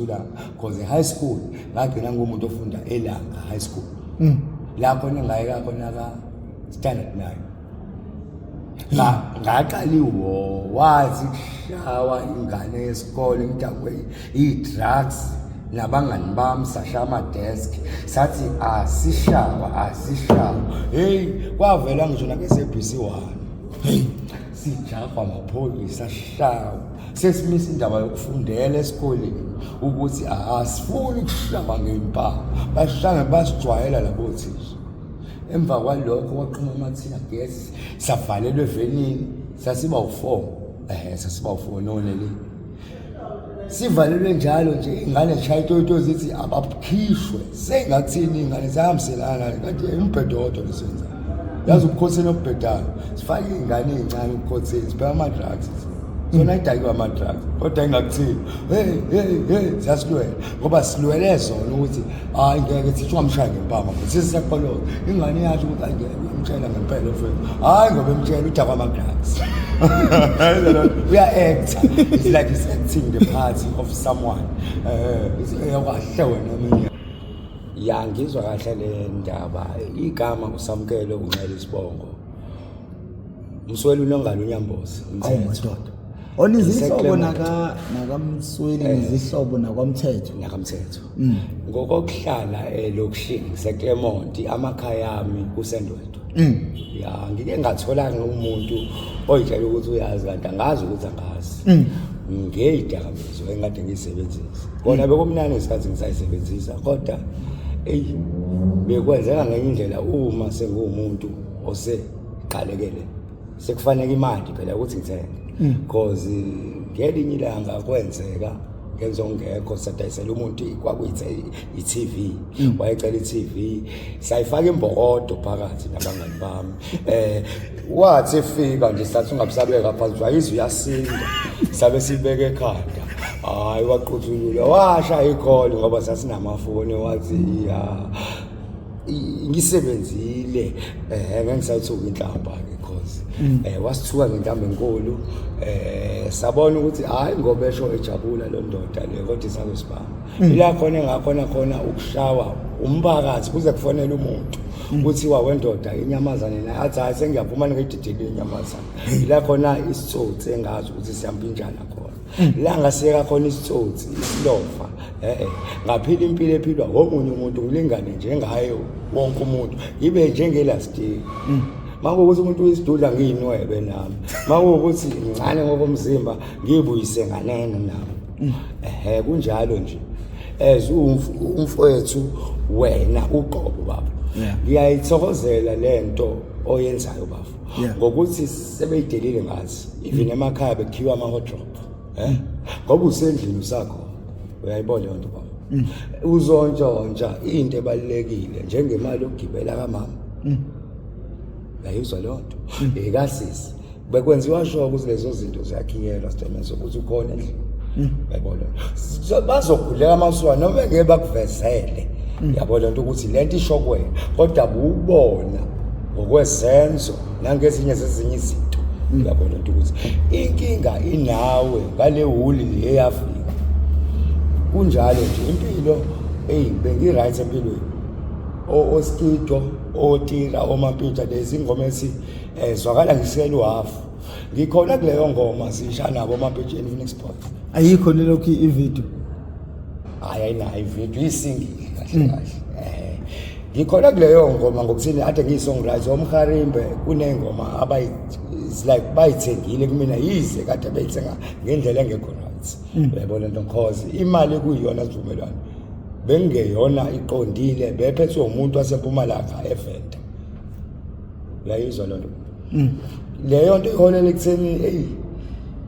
Ulanga cause high school ngagcina ngumuntu ofunda eLanga High School. La khona ngayeka khona ka standard 9. Ngaqala iwo wathi kushawa ingane yesikole ngidakwe i-drugs nabangani bami, sasha ama-desk, sathi asishawa asishawa. Heyi, kwavela ngisho nake-SABC 1. Hey, sijahwa amaphoyisa, sishawa, sesimisa indaba yokufundela esikoleni ukuthi asifuni ukushawa ngempama, bashange basijwayela labo thisha. Emva kwalokho kwaqhuma ama-tear gas, savalelwa evenini, sasiba u-four, sasiba u-four noneli, sivalelwe njalo nje. Iy'ngane zishaya itoyito zithi abakhishwe, sengathini iy'ngane ziyahambiselana, kanti umbhedo wodwa lesenzayo. Yazi ubukhotheni obubhedayo, sifake iy'ngane ey'ncane ubukhotheni, sibheka ama-drugs, zona idakiwe ama-drugs, kodwa ingakuthini. Hey, hey, hey, ziyasilwela ngoba silwele zona ukuthi hayi ngeke thithi ungamshaya ngempama futhi sesiyaqoloza. Ingane yasho ukuthi hayi ngeke uyamtshela ngempela mfethu, hayi ngoba emtshela udakwa ama-drugs, uya-acta, it's like he's acting the part of someone. Kahle wena mina ya ngizwa kahle le ndaba. Igama uSamkelo unxele, isibongo Msweli unongalo uNyambozi. Awu madoda. Onizihlobo naka nakaMsweli, nezihlobo nakwamthetho. Nakamthetho. Ngokokuhlala elokishini ngiseClermont, amakhaya ami kuseNdwedwe. Ya, ngike ngathola umuntu oyitshela ukuthi uyazi kanti angazi ukuthi angazi. Ngeyidakamizwa engade ngiyisebenzisa. Kona bekumnandi ngesikhathi ngisayisebenzisa, kodwa eyi bekwenzeka ngenye indlela uma senguwumuntu oseqalekele, sekufanele imali phela ukuthi ngithenge, cause ngelinye ilanga kwenzeka ngenza ongekho, sadayisela umuntu, kwakuyithe i-TV, wayecela i-TV, sayifaka imbokodo phakathi nabangani bami. Wathi efika nje sathi ungabusabeka phansi, wayizwa uyasinda, sabe sibeke ekhanda. Hayi, waqhuthulula, washa ikholi ngoba sasinamafoni, wathi ya ngisebenzile, ngeke ngisayithuka inhlamba ke, cause wasithuka ngenhlamba enkulu. Sabona ukuthi hayi ngoba esho ejabula lo ndoda le, kodwa isazosibamba. Ila khona engakhona khona ukushawa umphakathi kuze kufonele umuntu kuthiwa wendoda inyamazane, naye athi hayi sengiyavuma ngididile inyamazane. Ila khona isitsotsi engazi ukuthi siyampinjana khona, la ngasiyeka khona isitsotsi isilova, ngaphila impilo ephilwa womunye umuntu, ngilingane njengaye wonke umuntu, ngibe njengelastiki. Makuwukuthi umuntu uyisidudla, ngiyinwebe nami. Makuwukuthi ngincane ngokomzimba, ngiyibuyise nganeno nami. Ehe, kunjalo nje as umfowethu wena uqobo baba. Ngiyayithokozela lento oyenzayo bafo, ngokuthi sebeyidelile ngathi even emakhaya bekhiwa ama-wardrobe, ngoba usendlini usakho, uyayibona leyo nto baba. Uzontshontsha into ebalulekile njengemali yokugibela kamama, uyayizwa leyo nto ekasisi. Bekwenziwa sure ukuthi lezo zinto ziyakhiyelwa sideme sokuthi ukhona endlini, uyayibona. So, bazoguleka amasuka noma ngeke bakuvezele, yabo lento ukuthi lento isho kuwena, kodwa buwubona ngokwezenzo nangezinye zezinye izinto, yabo lento ukuthi inkinga inawe ngale wuli le yafika. Kunjalo nje impilo. Eyi, bengi-right empilweni, oskido, otira, omampintsha, lezi ngoma ethi zwakala ngisele uhafu, ngikhona kuleyo ngoma sisha nabo omampintsheni Phoenix Boys. Ayikho lelokhu ivideo? Hayi, ayinayo ivideo, iyi-single kahle kahle. Ngikhona kuleyo ngoma ngokuthini ade ngiyi-songwriter omharimbe kuney'ngoma abayi, it's like bayithengile kumina, yize kade beyithenga ngendlela engekho right, uyayibona nto, cause imali kuyiyona sivumelwano bengingeyona iqondile, bephethwe umuntu wasempumalanga evenda, uyayizwa loo nto. Leyo nto iholela ekutheni eyi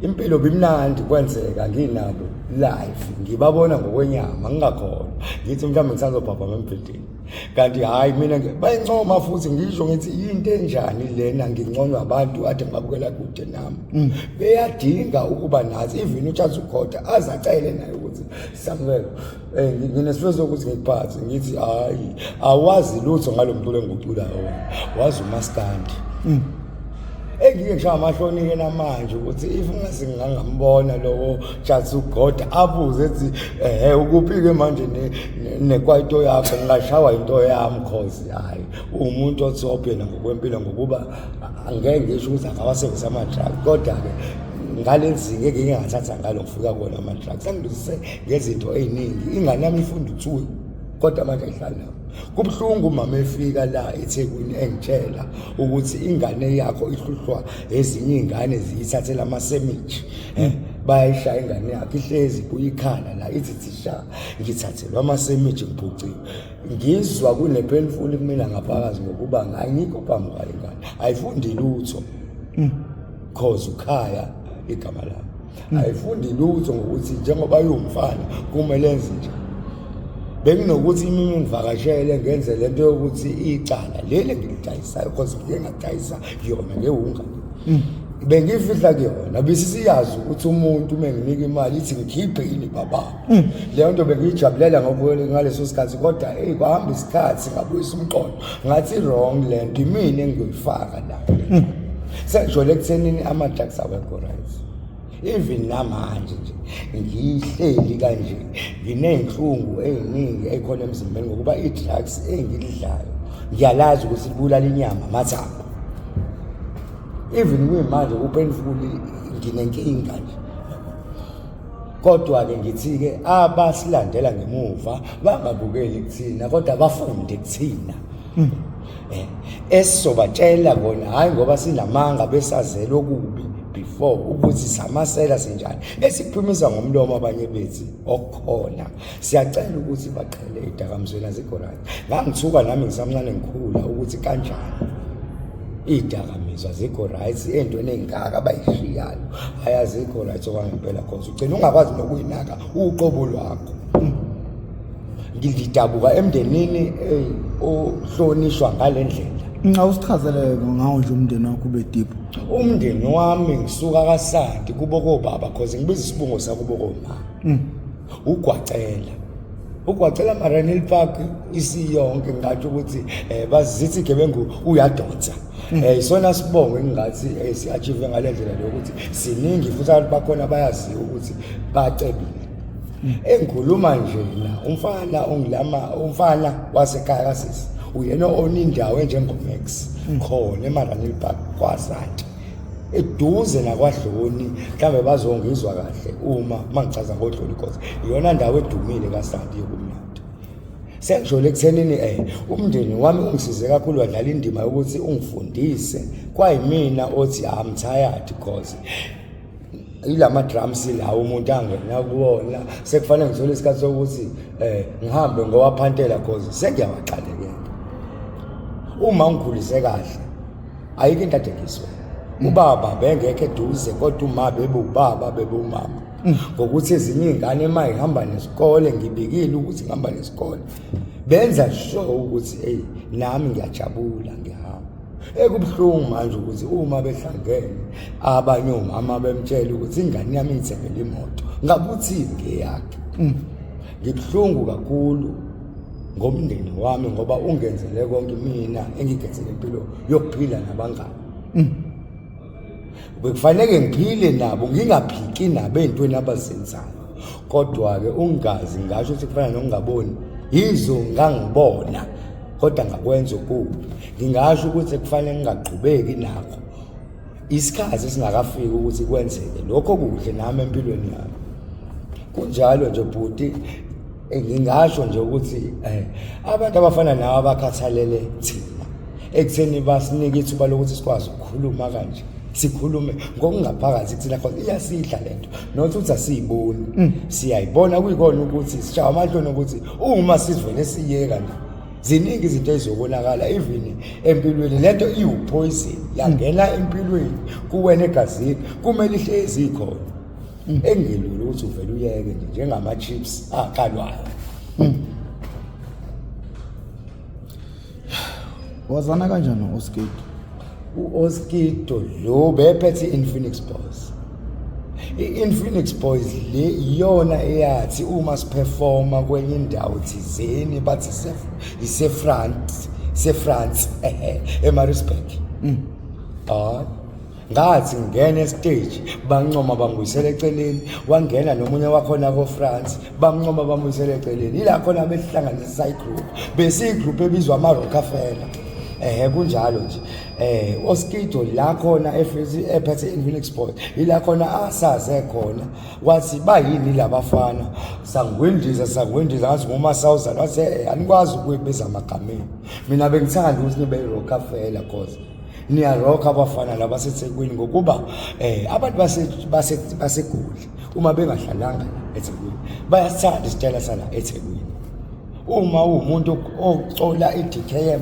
impilo bimnandi, kwenzeka nginabo live, ngibabona ngokwenyama, ngingakholwa, ngithi mhlawumbe ngisazobhabhama embhedeni, kanti hhayi mina bayincoma futhi. Ngisho ngithi into enjani lena, nginconywa abantu ade ngibabukela kude nami, beyadinga ukuba nathi. Even uCharles Ugoda aze acele naye ukuthi Samuel, nginesifiso sokuthi ngikuphathe, ngithi hayi awazi lutho ngalo mculo engikuculayo, wena wazi umaskandi. Engike ngishaya amahloni-ke namanje ukuthi if ngase ngingangambona lowo Jatsu God abuze ethi ehe ukuphi-ke manje nekwaito yakho, ngingashawa into yami, cause hhayi uwumuntu othop yena ngokwempilo, ngokuba angeke ngisho ukuthi akawasebenzisa ama-drugs, kodwa-ke ngale zinga engike ngathatha ngalo ngifika kuwona ama-drugs angidlulise ngezinto ey'ningi. Ingane yami ifunda uthuyi, kodwa manje ayihlali nabo. Kubuhlungu umama efika la eThekwini engitshela ukuthi ingane yakho ihluhlwa ezinye iy'ngane ziyithathela amasemishi, bayayishaya ingane yakho, ihlezi kuyikhala la ithi thisha ngithathelwa amasemishi ngiphuciwe. Ngizwa kune-painful kumina ngaphakathi ngokuba angikho phambi kwayo ingane, ayifundi lutho cause ukhaya igama lami, ayifundi lutho ngokuthi njengoba iwumfana kumele enze nje. Benginokuthi imimi ngivakashele ngenze lento yokuthi icala leli engilidayisayo, cause ngike ngadayisa yona ngewunga, bengiyifihla kuyona, bese siyazi ukuthi umuntu uma nginika imali ithi ngikhiphe yini baba. Leyo nto bengiyijabulela ngaleso sikhathi, kodwa eyi kwahamba isikhathi ngabuyisa umqondo ngathi wrong le nto, imina engiyoyifaka la. Sengijole ekuthenini ama-drugs awekho right. Even namanje nje ngihleli kanje nginey'nhlungu ey'ningi ey'khona emzimbeni ngokuba i-drugs engilidlayo ngiyalazi ukuthi libulala inyama amathambo. Even kuyimanje ku-painful, nginenkinga nje, kodwa-ke ngithi-ke abasilandela ngemuva bangabukeli kuthina kodwa bafunde kuthina esizobatshela kona, hhayi ngoba sinamanga besazela okubi before ukuthi samasela sinjani esikuphumisa ngomlomo abanye bethi okukhona. Siyacela ukuthi baqhele ey'dakamizweni, azikho right. Ngangithuka nami ngisamncane ngikhula ukuthi kanjani iy'dakamizwa azikho right, ey'ntweni ey'ngaka abayishiyayo, hhayi azikho right okwangempela, cause ugcina ungakwazi nokuyinaka uqobo lwakho. Ngidabuka emndenini ohlonishwa ngale ndlela. Nxa usichazele ngawo nje umndeni wakho ube deep. Umndeni wami ngisuka kaSanti kubo kobaba, cause ngibiza isibongo sakubo koma. Ugwacela Maranel Park isiyonke, ngingatsho ukuthi bazithi gebengu uyadonsa. Isona sibongo engingathi si-achieve ngale ndlela lokuthi siningi futhi abantu bakhona bayaziwa ukuthi bacebile. Engikhuluma nje na umfana ongilama, umfana wasekhaya kasisi uyena onindawo enjengoMax khona eMaranel Park kwaSanti eduze nakwaDloni, mhlawumbe bazongizwa kahle uma mangichaza ngoDloni, cause iyona ndawo edumile kaSanti yokumnandi. Sengijole ekuthenini umndeni wami ungisize kakhulu, wadlala indima yokuthi ungifundise, kwayimina othi I'm tired cause ilama drums lawo umuntu angena kuwona sekufanele ngithole isikhathi sokuthi ngihambe ngowaphantela cause sengiyawaqalekela. Uma ngikhulise kahle ayikho into ade ngizwe. Ubaba bengekho eduze, kodwa uma bebubaba bebumama, ngokuthi ezinye iy'ngane uma ihamba nesikole, ngibikile ukuthi ngihamba nesikole, benza sure ukuthi eyi nami ngiyajabula ngihamba. Ekubuhlungu manje ukuthi uma behlangene abanye omama bemtshela ukuthi ingane yami ngithengele imoto, ngabe uthini ngeyakhe. Ngibuhlungu kakhulu ngomndeni wami ngoba ungenzele konke mina engigenzele impilo yokuphila nabangani. Bekufanele ngiphile nabo, ngingaphiki nabo ey'ntweni abazenzayo, kodwa-ke ungazi ngasho ukuthi kufana nokungaboni, yizo ngangibona kodwa ngakwenza okubi. Ngingasho ukuthi kufanele ngingaqhubeki nakho isikhathi esingakafiki ukuthi kwenzeke lokho kuhle nami empilweni yami. Kunjalo nje bhuti, ngingasho nje ukuthi abantu abafana nawe abakhathalele thina ekutheni basinike ithuba lokuthi sikwazi ukukhuluma kanje, sikhulume ngokungaphakathi kuthina, cause iyasidla lento, not ukuthi asiyiboni, siyayibona, kuyikona ukuthi sishaya amahloni ukuthi uma sivele siyeka nje ziningi izinto ezizobonakala even empilweni. Lento iwu-poison, yangena empilweni kuwena egazini, kumele ihlezi ikhona, engelula ukuthi uvele uyeke nje njengama-chips akalwayo. Wazana kanjani no-Oskido? U-Oskido lo bephethe i-Infinix Boys. I-Infinix Boys le iyona eyathi uma siperforma kwenye indawo thizeni bathi ise-France, ise-France eMaritzburg. Hayi. Ngathi ngingena esiteji bancoma bangibuyisela eceleni, wangena nomunye wakhona ko-France bamncoma bambuyisela eceleni. Ila khona behlanganisa igroup, besiyigroup ebizwa ama-Rockefeller. Ehe, kunjalo nje. Oskido la khona ephethe Infinix Sport, ila khona asaze khona wathi bayini labafana, sangwindiza sangwindiza ngathi ngumasawuzana, wathi anikwazi ukuyibiza amagameni, mina bengithanda ukuthi nibe i-Rockefeller cause niyarokha abafana laba baseThekwini, ngokuba abantu baseGoli uma bengahlalanga eThekwini bayasithanda isitayela sala eThekwini. Uma uwumuntu ocola i-DKM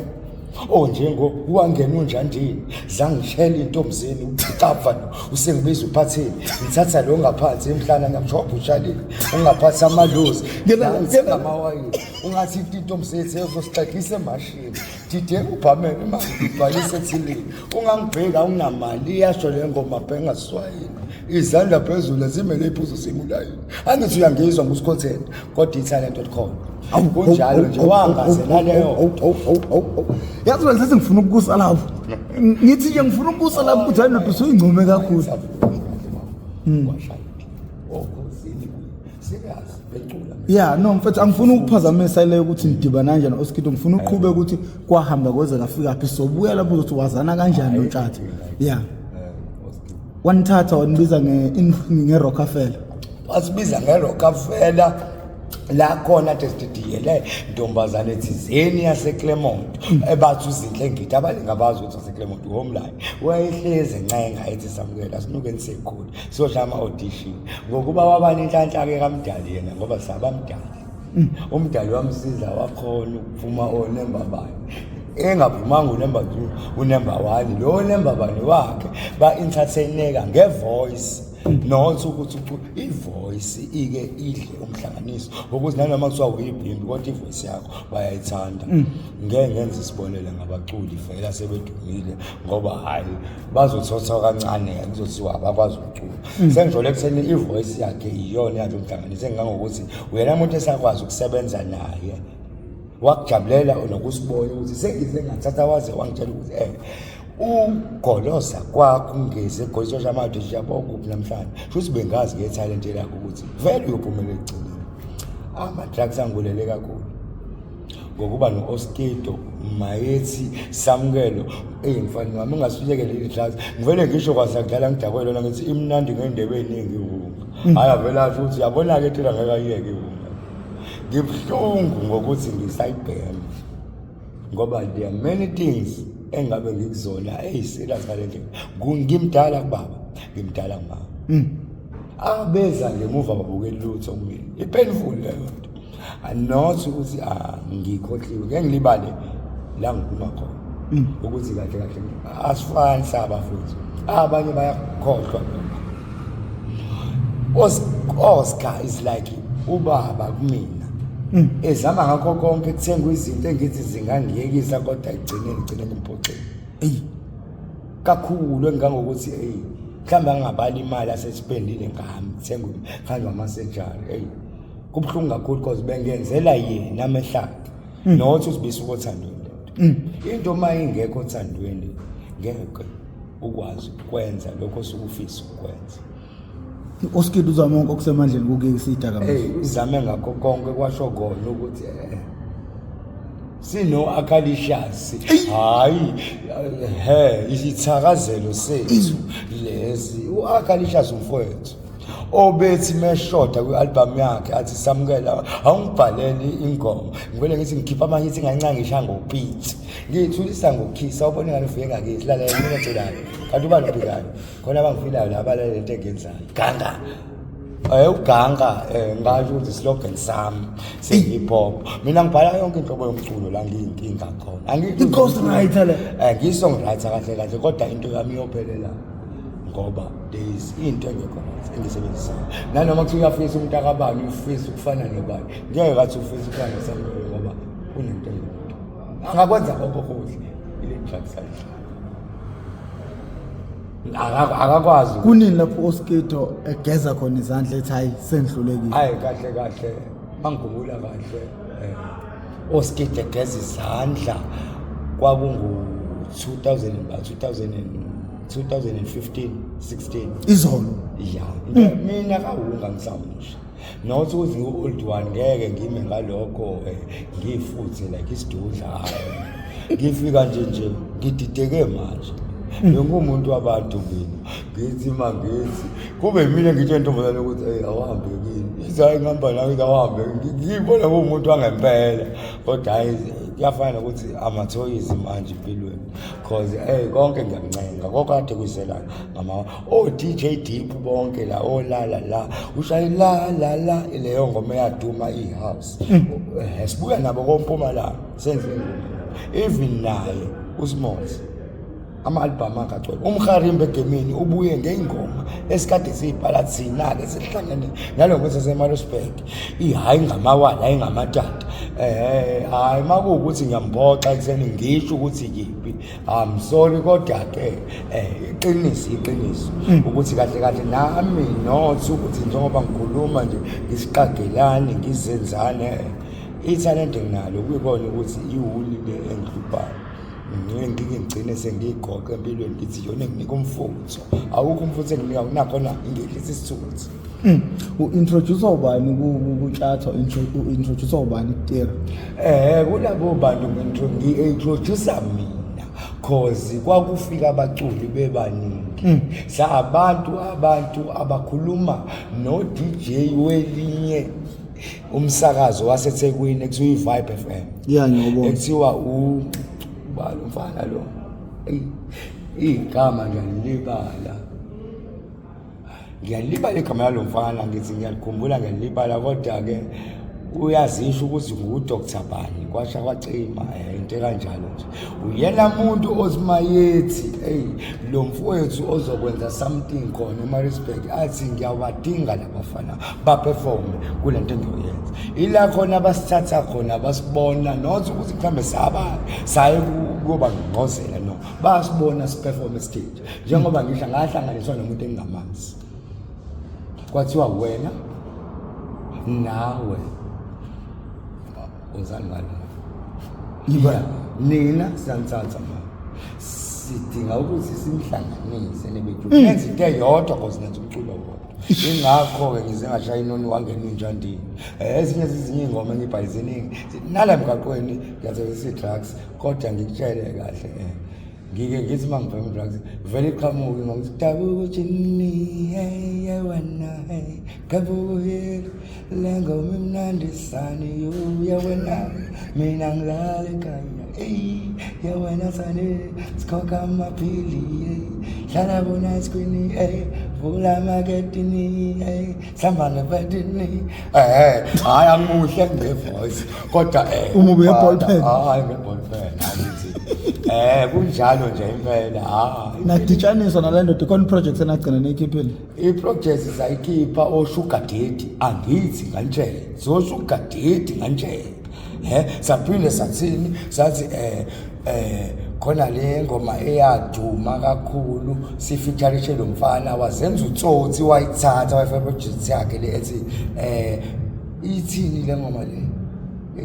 onjengo wangena unjandini zangishela intomzini ucava usengibiza uphatheni ngithatha lo ngaphansi emhlana ngiyamshobha ushalile ungaphathi amalozi ngithenga amawayini ungathi intombi zethu ezosixegisa emashini dide ubhamele imali ibhalise ethilini ungangibheki awunamali iyasho le ngoma bhengaswayini izandla phezulu azimele iphuzo simulayini angithi uyangizwa ngusikhotheni kodwa ithalente elikhona kunjalo nje wangaze naleyo. Yazi wena, sethi ngifuna ukukusa lapho, ngithi nje ngifuna ukukusa lapho ukuthi hayi ndoda, usuyingcume kakhulu. Kwashaya okhosini serious becula. Ya, no mfethu, angifuni ukuphazamisa leyo ukuthi nidibana kanjani Oskido, ngifuna uqhube ukuthi kwahamba kweze kafika phi, sobuya lapho uzothi wazana kanjani noNtshatha. Ya, wanithatha wanibiza nge-Rockefeller. Wasibiza nge-Rockefeller la khona ade sididiyele ntombazane thizeni yaseClermont ebathi uZinhle ngithi abaningi abazi ukuthi waseClermont uHomeline wayehlezi encenga ethi samukela sinuke nisekhulu siyodla ama-audition ngokuba waba nenhlanhla-ke kamdali yena ngoba sabamdali umdali wamsiza wakhona ukuphuma onemba bani engaphumanga unemba 2 unemba 1 lo nemba bani wakhe ba-entertaineka nge-voice, not ukuthi i-voice ike idle umhlanganiso ukuthi nanoma kuthiwa uyibhimbi kodwa i-voice yakho bayayithanda. Ngeke ngenze isibonelo ngabaculi vele asebedumile ngoba hhayi bazothotha kancane kuzothiwa abakwazi ukucula. Sengijole ekutheni i-voice yakhe iyona yadla umhlanganiso engangokuthi uyena muntu esakwazi ukusebenza naye wakujabulela nokusibona ukuthi sengize ngathatha waze wangitshela ukuthi ugoloza kwakho ungeze egolisa amade yabo kuphi namhlanje futhi bengazi ngethalente lakho ukuthi vele uyophumela ekugcineni. Ama-drugs angibulele kakhulu ngokuba no-Oskido mayethi samukelo eyi mfana wami ungasiyekele i-drugs ngivele ngisho kwasakudlala ngidakwe lona ngithi imnandi ngendebe eningi iwunga hhayi avele asho ukuthi yabona-ke thina ngeke ayiyeke iwunga. Ngibuhlungu ngokuthi ngisayibhema ngoba there are many things engabe ngikuzona eyi-serious ngale ndlela. Ngimdala kubaba, ngimdala kumama, abeza ngemuva babukeli lutho kumina, i-painful leyo nto, not ukuthi ngikhohliwe, ngeke ngilibale la ngiphuma khona ukuthi kahle kahle asifani saba futhi abanye bayakhohlwa lokho. Oscar is like ubaba kumina ezama ngakho konke kuthengwa izinto engithi zingangiyekisa kodwa ekugcineni gcine ngimphoxile eyi kakhulu engangokuthi eyi mhlawumbe angingabali imali asesipendile ngami kuthengwe khanjwa ama-surgery. Eyi kubuhlungu kakhulu because bengenzela yena amehlakhe not ukuthi bisuka othandweni lento into uma ingekho othandweni ngeke ukwazi ukwenza lokho osuke ufisa ukukwenza. Oskido uzama konke okusemandleni kukuyekisa idakamizwa. Hey, uzame ngakho konke kwasho kona ukuthi sino Akalicious hayi he isithakazelo sethu lesi uAkalicious umfowethu obethi meshoda kwi-album yakhe athi samukela awungibhaleli ingoma ngivele ngithi ngikhipha ama-hits ngancane ngisha ngopitsi ngiyithulisa ngokukhisa ubone ngani ufike ngakithi lalela mina oculayo kanti uba nobikayo khona abangifilayo la abalela lento engenzayo ganga uganga ngasho ukuthi slogan sami se-hip hop mina ngibhala yonke inhlobo yomculo la ngiyinkinga khona. I-ghost writer le. Ngiyi-songwriter kahle kahle kodwa into yami iyophelela ngoba there is into engekho right engisebenzisayo nanoma kuthiwa uyafisa umuntu akabani ufisa ukufana nobani ngeke kathi ufisa ukufana noSamkelo ngoba unento eyodwa angakwenza konke okuhle ile drugs ayidlala akakwazi. Kunini lapho Oskido egeza khona izandla ethi hayi sengihlulekile? Hayi kahle kahle mangikhumbula kahle Oskido egeza izandla kwakungu 2000 ba 2015 16. Izolo. Ya, mina kawunga ngisamusha, not ukuthi ngiwu-old one, ngeke ngime ngalokho, ngifuthe like isidudla. Hhayi, ngifika nje ngidideke manje. Bengumuntu wabantu mina, ngithi ma ngithi kube mina ngitshe intombazane ukuthi, "Ey, awuhambe kini." Ithi, "Hayi, ngihamba nawe." Ithi, "Awuhambe." Ngiyibona kuwumuntu wangempela, kodwa hhayi, kuyafana nokuthi amathoyizi manje empilweni, cause ey, konke ngiyancenga kokade kuzela ngama o-DJ Deep bonke la olala la ushaye la la la leyo ngoma eyaduma i-house. Sibuya nabo kompumalanga, senze ingoma, even naye uSmalls ama-albhamu akhe agcwele umharimbe egemini, ubuye ngey'ngoma esikade siyibhala thina-ke sihlangene naloko saseMaritzburg, hhayi ngamawala, hhayi ngamatata. Hhayi, uma kuwukuthi ngiyambhoxa ekuseni ngisho ukuthi kiphi, I'm sorry, kodwa-ke iqiniso iqiniso ukuthi kahle kahle nami, not ukuthi njengoba ngikhuluma nje ngisiqagelani ngizenzane, ithalente nginalo, kuyikona ukuthi iwuli le engihluphayo. Ngike ngigcine sengiyigoqa empilweni, ngithi yona enginika umfutho, awukho umfutho enginika nakhona, ngehlisa isithunzi. U-introduce ubani kuTshatha? U-introduce ubani kuTira? Kulabo bantu ngi-introduce mina, cause kwakufika abaculi bebaningi, sabantu abantu abakhuluma no DJ welinye umsakazo waseThekwini ekuthiwa i-Vibe FM. Ya, ngiyabona. Ekuthiwa ubani umfana lo? Eyi, igama ngiyalibala, ngiyalibala igama lalo mfana, ngithi ngiyalikhumbula, ngiyalibala, kodwa-ke uyazisho ukuthi ngu-Dr bani, kwasha kwacima, into ekanjalo nje. Uyena muntu ozimayethi, eyi, lo mfowethu ozokwenza something khona eMaritzburg, athi ngiyawadinga labafana baperforme kule nto engiyoyenza. Ila khona basithatha khona, basibona, not ukuthi mhlawumbe saba saye kuyoba ngqozela, no, basibona siperform stage. Njengoba ngisho ngahlanganiswa nomuntu engingamazi, kwathiwa wena nawe uzani ngalo. Yiba. Nina siyanithatha ma sidinga ukuthi sinihlanganise nibe nenze into eyodwa, cause nenza umculo wodwa. Ingakho-ke ngize ngashaya inoni wangena injandini. Ezinye zezinye iy'ngoma engiyibhale ziningi nala emgaqweni, ngiyasebenzisa i-drugs, kodwa ngikutshele kahle, ngike ngithi uma ngibhema i-drugs vele iqhamuke ngokuthi dabuka ujini, hey wena, hey kabuyeli le ngoma imnandi sani yo ya wena, mina ngilala ekhaya, ey ya wena sani, sikhokha amaphili, hey hlala bona esikwini, hey vula amaketini, hey sihamba ngebetini. Hayi, angimuhle ngevoice, kodwa Uma ube nge-ball pen. Hayi, nge-ball pen angithi kunjalo nje impela, hayi. Naditshaniswa nale ndoda, ikhona iproject enagcina niyikhiphile? I-project sayikhipha osugar daddy, angithi ngantshela zo-sugar daddy ngantshela, saphinde sathini, sathi khona le ngoma eyaduma kakhulu, sifeaturishe lo mfana wazenza utsotsi, wayithatha wayifaka project yakhe le ethi ithini le ngoma le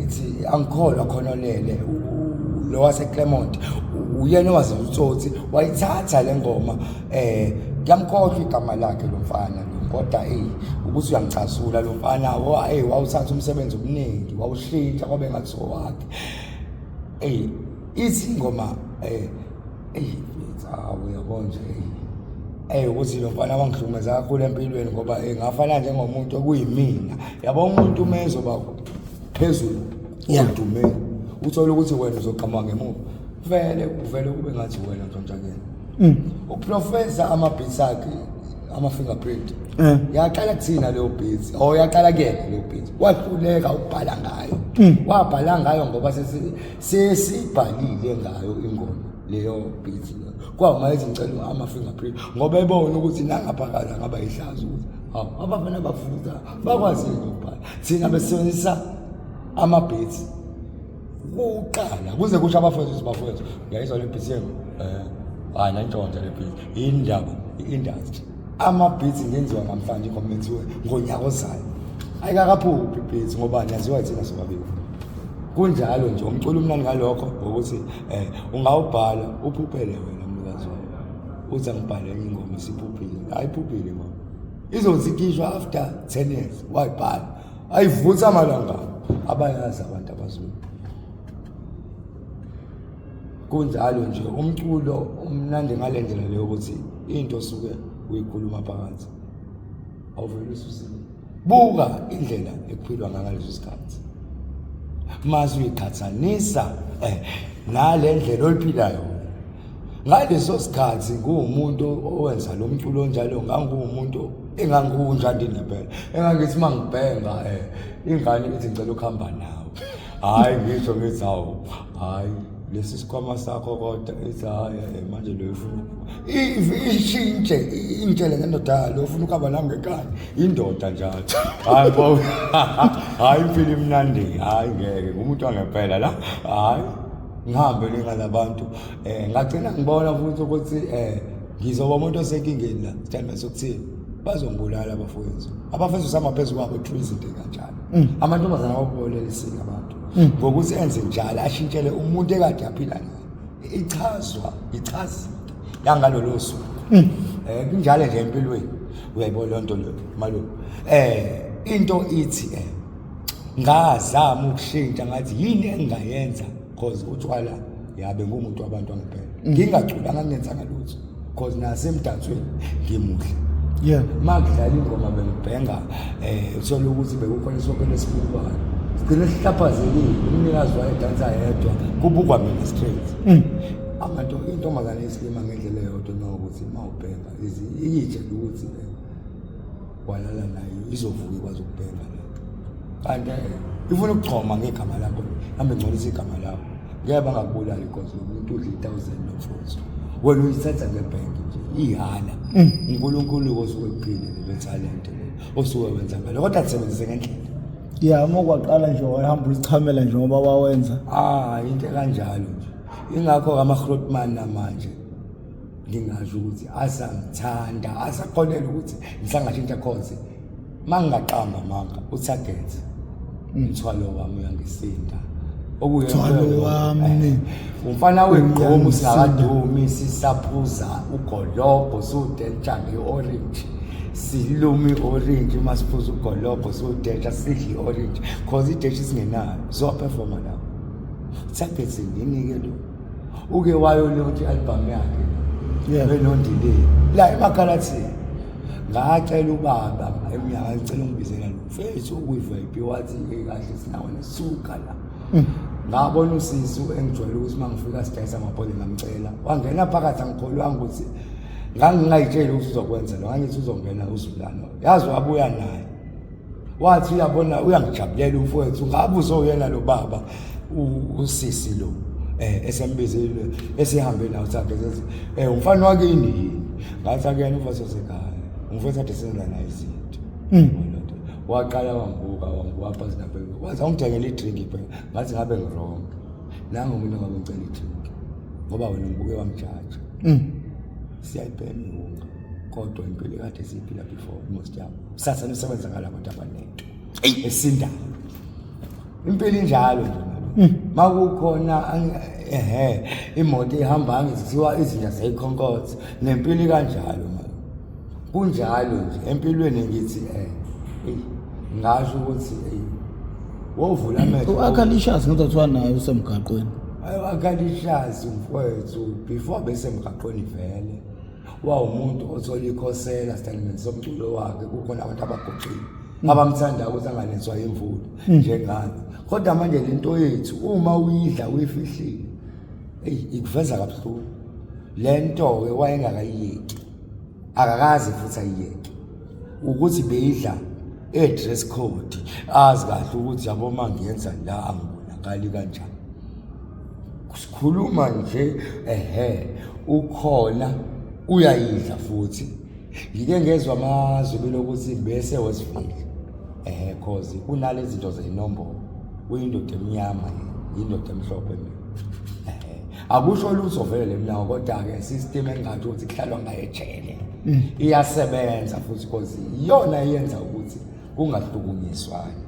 ithi angikholwa khona lele lo wase Clermont, uyena owazenza utsotsi wayithatha le ngoma. Ngiyamkhohlwa igama lakhe lo mfana lo, kodwa ey, ukuthi uyangicasula lo mfana wo, ey, wawuthatha umsebenzi omningi wawushintsha kwabe ngathi owakhe. Ey, ithi ingoma ey, awu uyabona nje, ey ukuthi lo mfana wangihlukumeza kakhulu empilweni, ngoba ngafana njengomuntu okuyimina, yabo, umuntu uma ezoba phezulu odumeni, uthola ukuthi wena uzoqhamuka ngemuva, vele uvele kube ngathi wena ntshontsha kuyena. Uprofessor ama-beats akhe, ama-fingerprint yaqala kuthina leyo beats, or yaqala kuyena leyo beats, wahluleka ukubhala ngayo, wabhala ngayo ngoba sesibhalile ngayo ingoma leyo beat leyo. Kwawuma ethi ngicela ama-fingerprint, ngoba ebona ukuthi nangaphakathi angaba ihlazo ukuthi hawu, abafana bafutha bakwazile ukubhala, thina besebenzisa ama-beats kuqala kuze kusho abafowethu ukuthi bafowethu, ngiyayizwa le beat yenu, hayi, nantshontsha le beat. Indaba i-industry, ama-beats ngenziwa namhlanje, ingoma enziwe ngonyaka ozayo ayikakaphuphi i-beats, ngoba niyaziwa thina sobabili. Kunjalo nje umculo umnandi ngalokho, ngokuthi ungawubhala uphuphele wena mnikazi wawo. Uthi angibhale enye ingoma isiphuphile. Ayiphuphile ingoma. Izothi ikhishwa after 10 years wayibhala. Ayivutha amalanga. Abayazi abantu abazulu. Kunjalo nje umculo umnandi ngale ndlela leyo ukuthi into osuke uyikhuluma phakathi awuvele ususile. Buka indlela ekuphilwa ngaleso sikhathi. Mase uyiqhathanisa nale ndlela oyiphilayo. Ngaleso sikhathi nguwumuntu owenza lo mculo onjalo, nganguwumuntu engangiwunjani ngempela. Engangithi uma ngibhenga ingane ithi ngicela ukuhamba nawe. Hhayi ngisho ngithi hawu, hhayi lesi sikhwama sakho kodwa ithi hhayi manje lo ufuna ishintshe ingitshele ngendoda yalo ufuna ukuhamba nami ngenkani indoda njalo. Hhayi bo, hhayi impilo imnandi, hhayi ngeke ngumuntu wangempela la, hhayi ngihambe ngalabantu. Ngagcina ngibona futhi ukuthi ngizoba umuntu osenkingeni la, sithanda sokuthini bazongibulala abafowethu. Abafowethu usama phezu kwabo ethu izinto kanjalo. Amantombazana awabolelisile abantu ngokuthi enze njalo ashintshele umuntu ekade aphila naye. Ichazwa ichazinto yangalolo suku. Kunjalo nje empilweni. Uyayibona loo nto leyo malume. Into ithi ngazama ukushintsha ngathi yini engingayenza because utshwala yabe ngumuntu wabantu angempela. Ngingaculanga ngingenzanga lutho because nasemdansweni ngimuhle. Makudlala ingoma bengibhenga uthola ukuthi bekukhona isonke lesibukwayo. Sigcine sihlaphazekile umnikazi wayedansa yedwa kubukwa mina straight. Abantu intombazane esilima ngendlela eyodwa nokuthi mawubhenga iyitshela ukuthi walala nayo izovuka ikwazi ukubhenga la. Kanti ifuna ukuchoma ngegama lakho, hambe ngcolisa igama lakho. Ngeke bangakubulali because lo muntu udla i-1000 nomfowethu. Wena uyithatha ngebhenki nje, ihala. uNkulunkulu osuke ekuphile lelo talent osuke wenza ngalo, kodwa kusebenzise ngendlela. Yeah, uma kwaqala nje wahamba uzichamela njengoba wawenza. Into kanjalo nje. Ingakho ama-Grootman namanje ngingasho ukuthi asangithanda, asakholelwa ukuthi ngisangashintsha cause mangingaqamba manga utarget umthwalo wami uyangisinda. Umthwalo wami umfana wegqomu singakadumi sisaphuza ugologo sudetsha nge-orange, siluma i-orange uma siphuza ugologo sudetsha sidle i-orange cause idetsha isingenayo sizoperforma lapho. Target nginike lo uke wayolontsha i-album yakhe benondileni la emakhalathini. Ngacela ubaba eminyaka ngicela ungibizela lo mfethu ukuyi-VIP, wathi kahle sinawo nesuka la. Ngabona usisu engijwayele ukuthi uma ngifika sidayisa amabhola ngamcela wangena phakathi, angikholwanga ukuthi ngangingayitsheli ukuthi uzokwenza lo, ngangithi uzongena uzulano. Yazi wabuya naye wathi uyabona uyangijabulela umfowethu, ngabe uzoyena lo baba usisi lo esembizile esihambe nawo sakhe sethi umfana wakini yini? Ngathi akuyena umfowethu osekhaya, umfowethu ade senza naye izinto. Waqala wangibuka wangibuka phansi naphezulu, wathi awungithengele i-drink phela. Ngathi ngabe ngi-wrong nangu umuntu ongabe ngicela i-drink ngoba wena ngibuke wamjaja. Siyayibhema iwunga kodwa impilo ekade siyiphila before most yabo sathane usebenza ngalabantu abanento esindayo. Impilo injalo nje makukhona imoto ihamba angithiwa izinja ziyikhonkotha nempilo kanjalo manje. Kunjalo nje empilweni ngithi ngasho ukuthi wovula amehlo. U-Akhalishasi ngoba kuthiwa naye usemgaqweni. U-Akhalishasi mfowethu before besemgaqweni vele wawumuntu othola ikhosela sitatimende somculo wakhe, kukhona abantu abagoqile abamthandayo ukuthi anganethwa imvula njengathi. Kodwa manje lento yethu uma uyidla uyifihlile ikuveza kabuhlungu. Le nto-ke wayengakayiyeki, akakaze futhi ayiyeke ukuthi beyidla e-dress code, azi kahle ukuthi yabo uma ngiyenza la angibonakali kanjani. Sikhuluma nje ukhona uyayidla futhi. Ngike ngezwa amazwi lokuthi bese Westville cause kunalezi zinto zeyinombolo, uyindoda emnyama yindoda emhlophe mina. Akusho lutho vele lemnyango, kodwa-ke system engathi ukuthi kuhlalwa ngayo ejele iyasebenza futhi cause iyona iyenza ukuthi kungahlukunyiswani,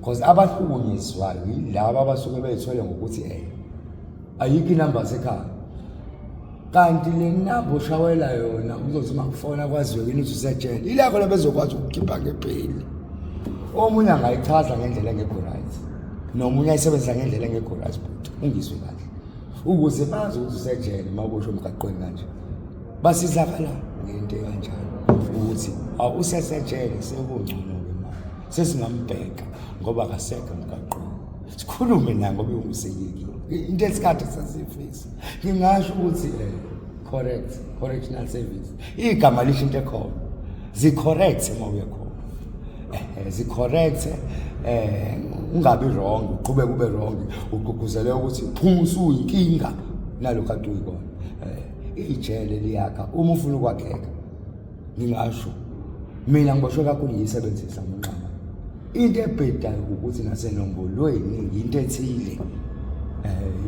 cause abahlukunyiswayo yilaba abasuke beyithwele ngokuthi ayikho inamba yasekhaya. Kanti le namba oshawela yona uzothi uma kufona kwaziwe yini ukuthi usejele, ila khona bezokwazi ukukhipha ngebheli. Omunye angayichaza ngendlela engekho right, nomunye ayisebenzisa ngendlela engekho right, but ungizwe kahle ukuze bazi ukuthi usejele. Uma uboshwe emgaqweni kanje, basizakala ngento ekanjalo ukuthi awusesejele, sekungcono-ke manje, sesingambheka ngoba akasekho emgaqweni, sikhulume naye ngoba ungusekekile into esikade sasiyifisa. Ngingasho ukuthi correct, correctional service, igama lisho into ekhona, zi-correct uma uye khona, zi-correct, ungabi wrong, uqhubeke ube wrong, ugqugquzele ukuthi phuma usuyinkinga nalokhu kade uyikona. Ijele liyakha uma ufuna ukwakheka. Ngingasho mina ngiboshwe kakhulu, ngiyisebenzisa ngonxama. Into ebhedayo ukuthi nasenombolweni into ethile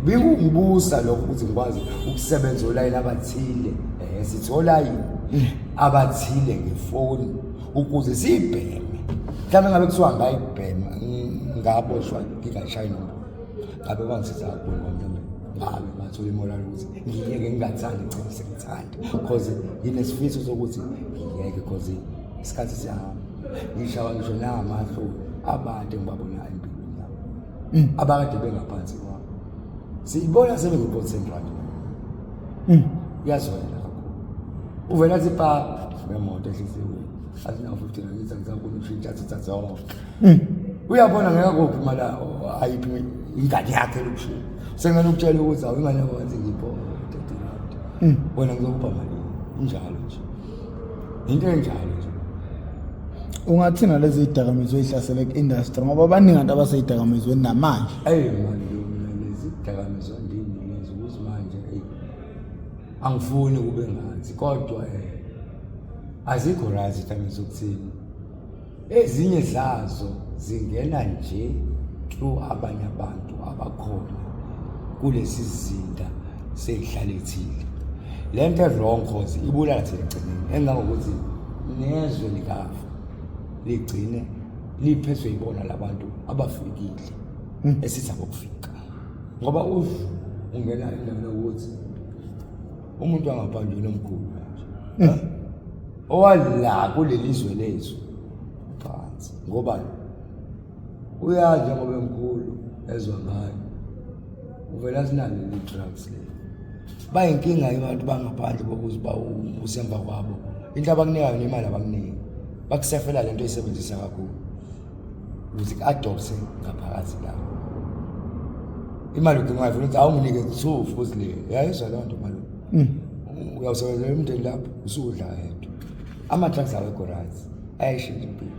bingungibusa lokho ukuthi ngikwazi ukusebenza olayini abathile, sithola abathile ngefoni ukuze siyibheme. Mhlawumbe ngabe kuthiwa ngayibhema ngaboshwa ngingashayi nombolo, ngabe kwangisiza kakhulu ngoba mhlawumbe ngabe ngathola i-moral ukuthi ngiyeke ngingathandi, ngigcine sengithanda, because nginesifiso sokuthi ngiyeke, because isikhathi siyahamba. Ngishawa ngisho nangamahloni abantu engibabonayo empilweni yami abakade bengaphansi kwami, siyibona sebengu-Port Central. Iyazwela kakhulu, uvela athi pa ngemoto ehlisiwe, athi nawo 15, angithi angisafuni ukushintsha, athi thatha zonke. Uyabona ngeke akuphi imali, ayiphi ingane yakhe lokushintsha, sengane ukutshela ukuthi awu, ingane yakho ngathi ngipho 30 rand, wena ngizokupha malini? Injalo nje into enjalo nje. Ungathina lezi zidakamizwa ey'hlasele ku-industry, ngoba baningi abantu abaseyidakamizweni namanje? Eyi malume, lezi dakamizwa ndini lezi, ukuthi manje eyi angifuni kube ngathi, kodwa azikho right idakamizwa ukuthini. Ezinye zazo zingena nje through abanye abantu abakhona kulesi sizinda seyihlala ethile. Le nto e-wrong cause ibulala thina ekugcineni, engangokuthi nezwe likafa ligcine liphethwe yibona labantu abafikile esithi abokufika, ngoba uve ungena endaweni yokuthi umuntu angaphandle omkhulu kanje owala kuleli zwe lethu phansi, ngoba uyazi njengoba emkhulu ezwa ngayo uvela sinalo le-drugs le. Bayinkinga abantu bangaphandle bokuthi ba usemva kwabo, into abakunikayo nemali abakuniki, bakusefela lento oyisebenzisa kakhulu ukuze ku-adopte ngaphakathi la imali udingayo, ukuthi awunginike two futhi le yayizwa leyo nto malume. Uyawusebenzela umndeni lapho usudla yedwa. Ama-drugs awekho right, ayayishintsha impilo.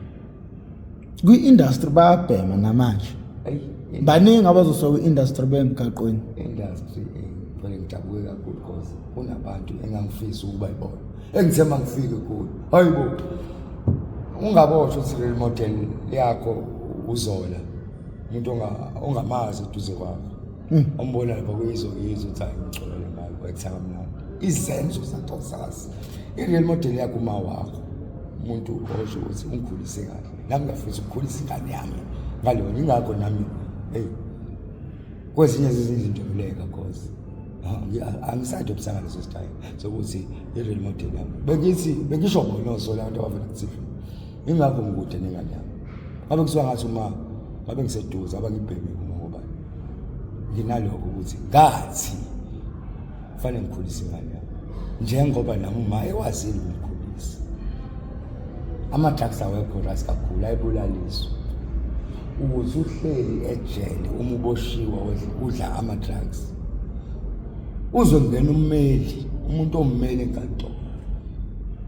Kwi-industry bayabhema namanje? Eyi. Baningi abazosuka kwi-industry bemgaqweni. Industry, vele ngijabuke kakhulu because kunabantu engangifisa ukuba yibona engithe uma ngifike kuyo, hayi bo, ungaboshwa ukuthi role model yakho uzola umuntu ongamazi eduze kwakho, ombona lapha kuyizo yizo ukuthi hayi, ngixolele mali wetha kamnandi izenzo zakho zazi i-real model yakho uma wakho umuntu osho ukuthi ungikhulise kahle, nami ngiyafisa ukukhulisa ingane yami ngalona. Ingakho nami hey kwezinye zezinye izinto ngileka cause angisadobisanga leso style sokuthi i-real model yami bengithi bengisho bona ozola abantu abavela ku-TV. Ingakho ngikude nengane yami, ngabe kuthiwa ngathi uma ngabe ngiseduze abangibhemi kuma, ngoba nginalokho ukuthi ngathi kufanele ngikhulise ingane yami njengoba nami uma ekwazile ukungikhulisa. Ama-drugs awekho right kakhulu, ayibulaliswa ukuthi uhleli ejele uma uboshiwe udla ama-drugs, uzongena ummeli, umuntu ommeli enkantolo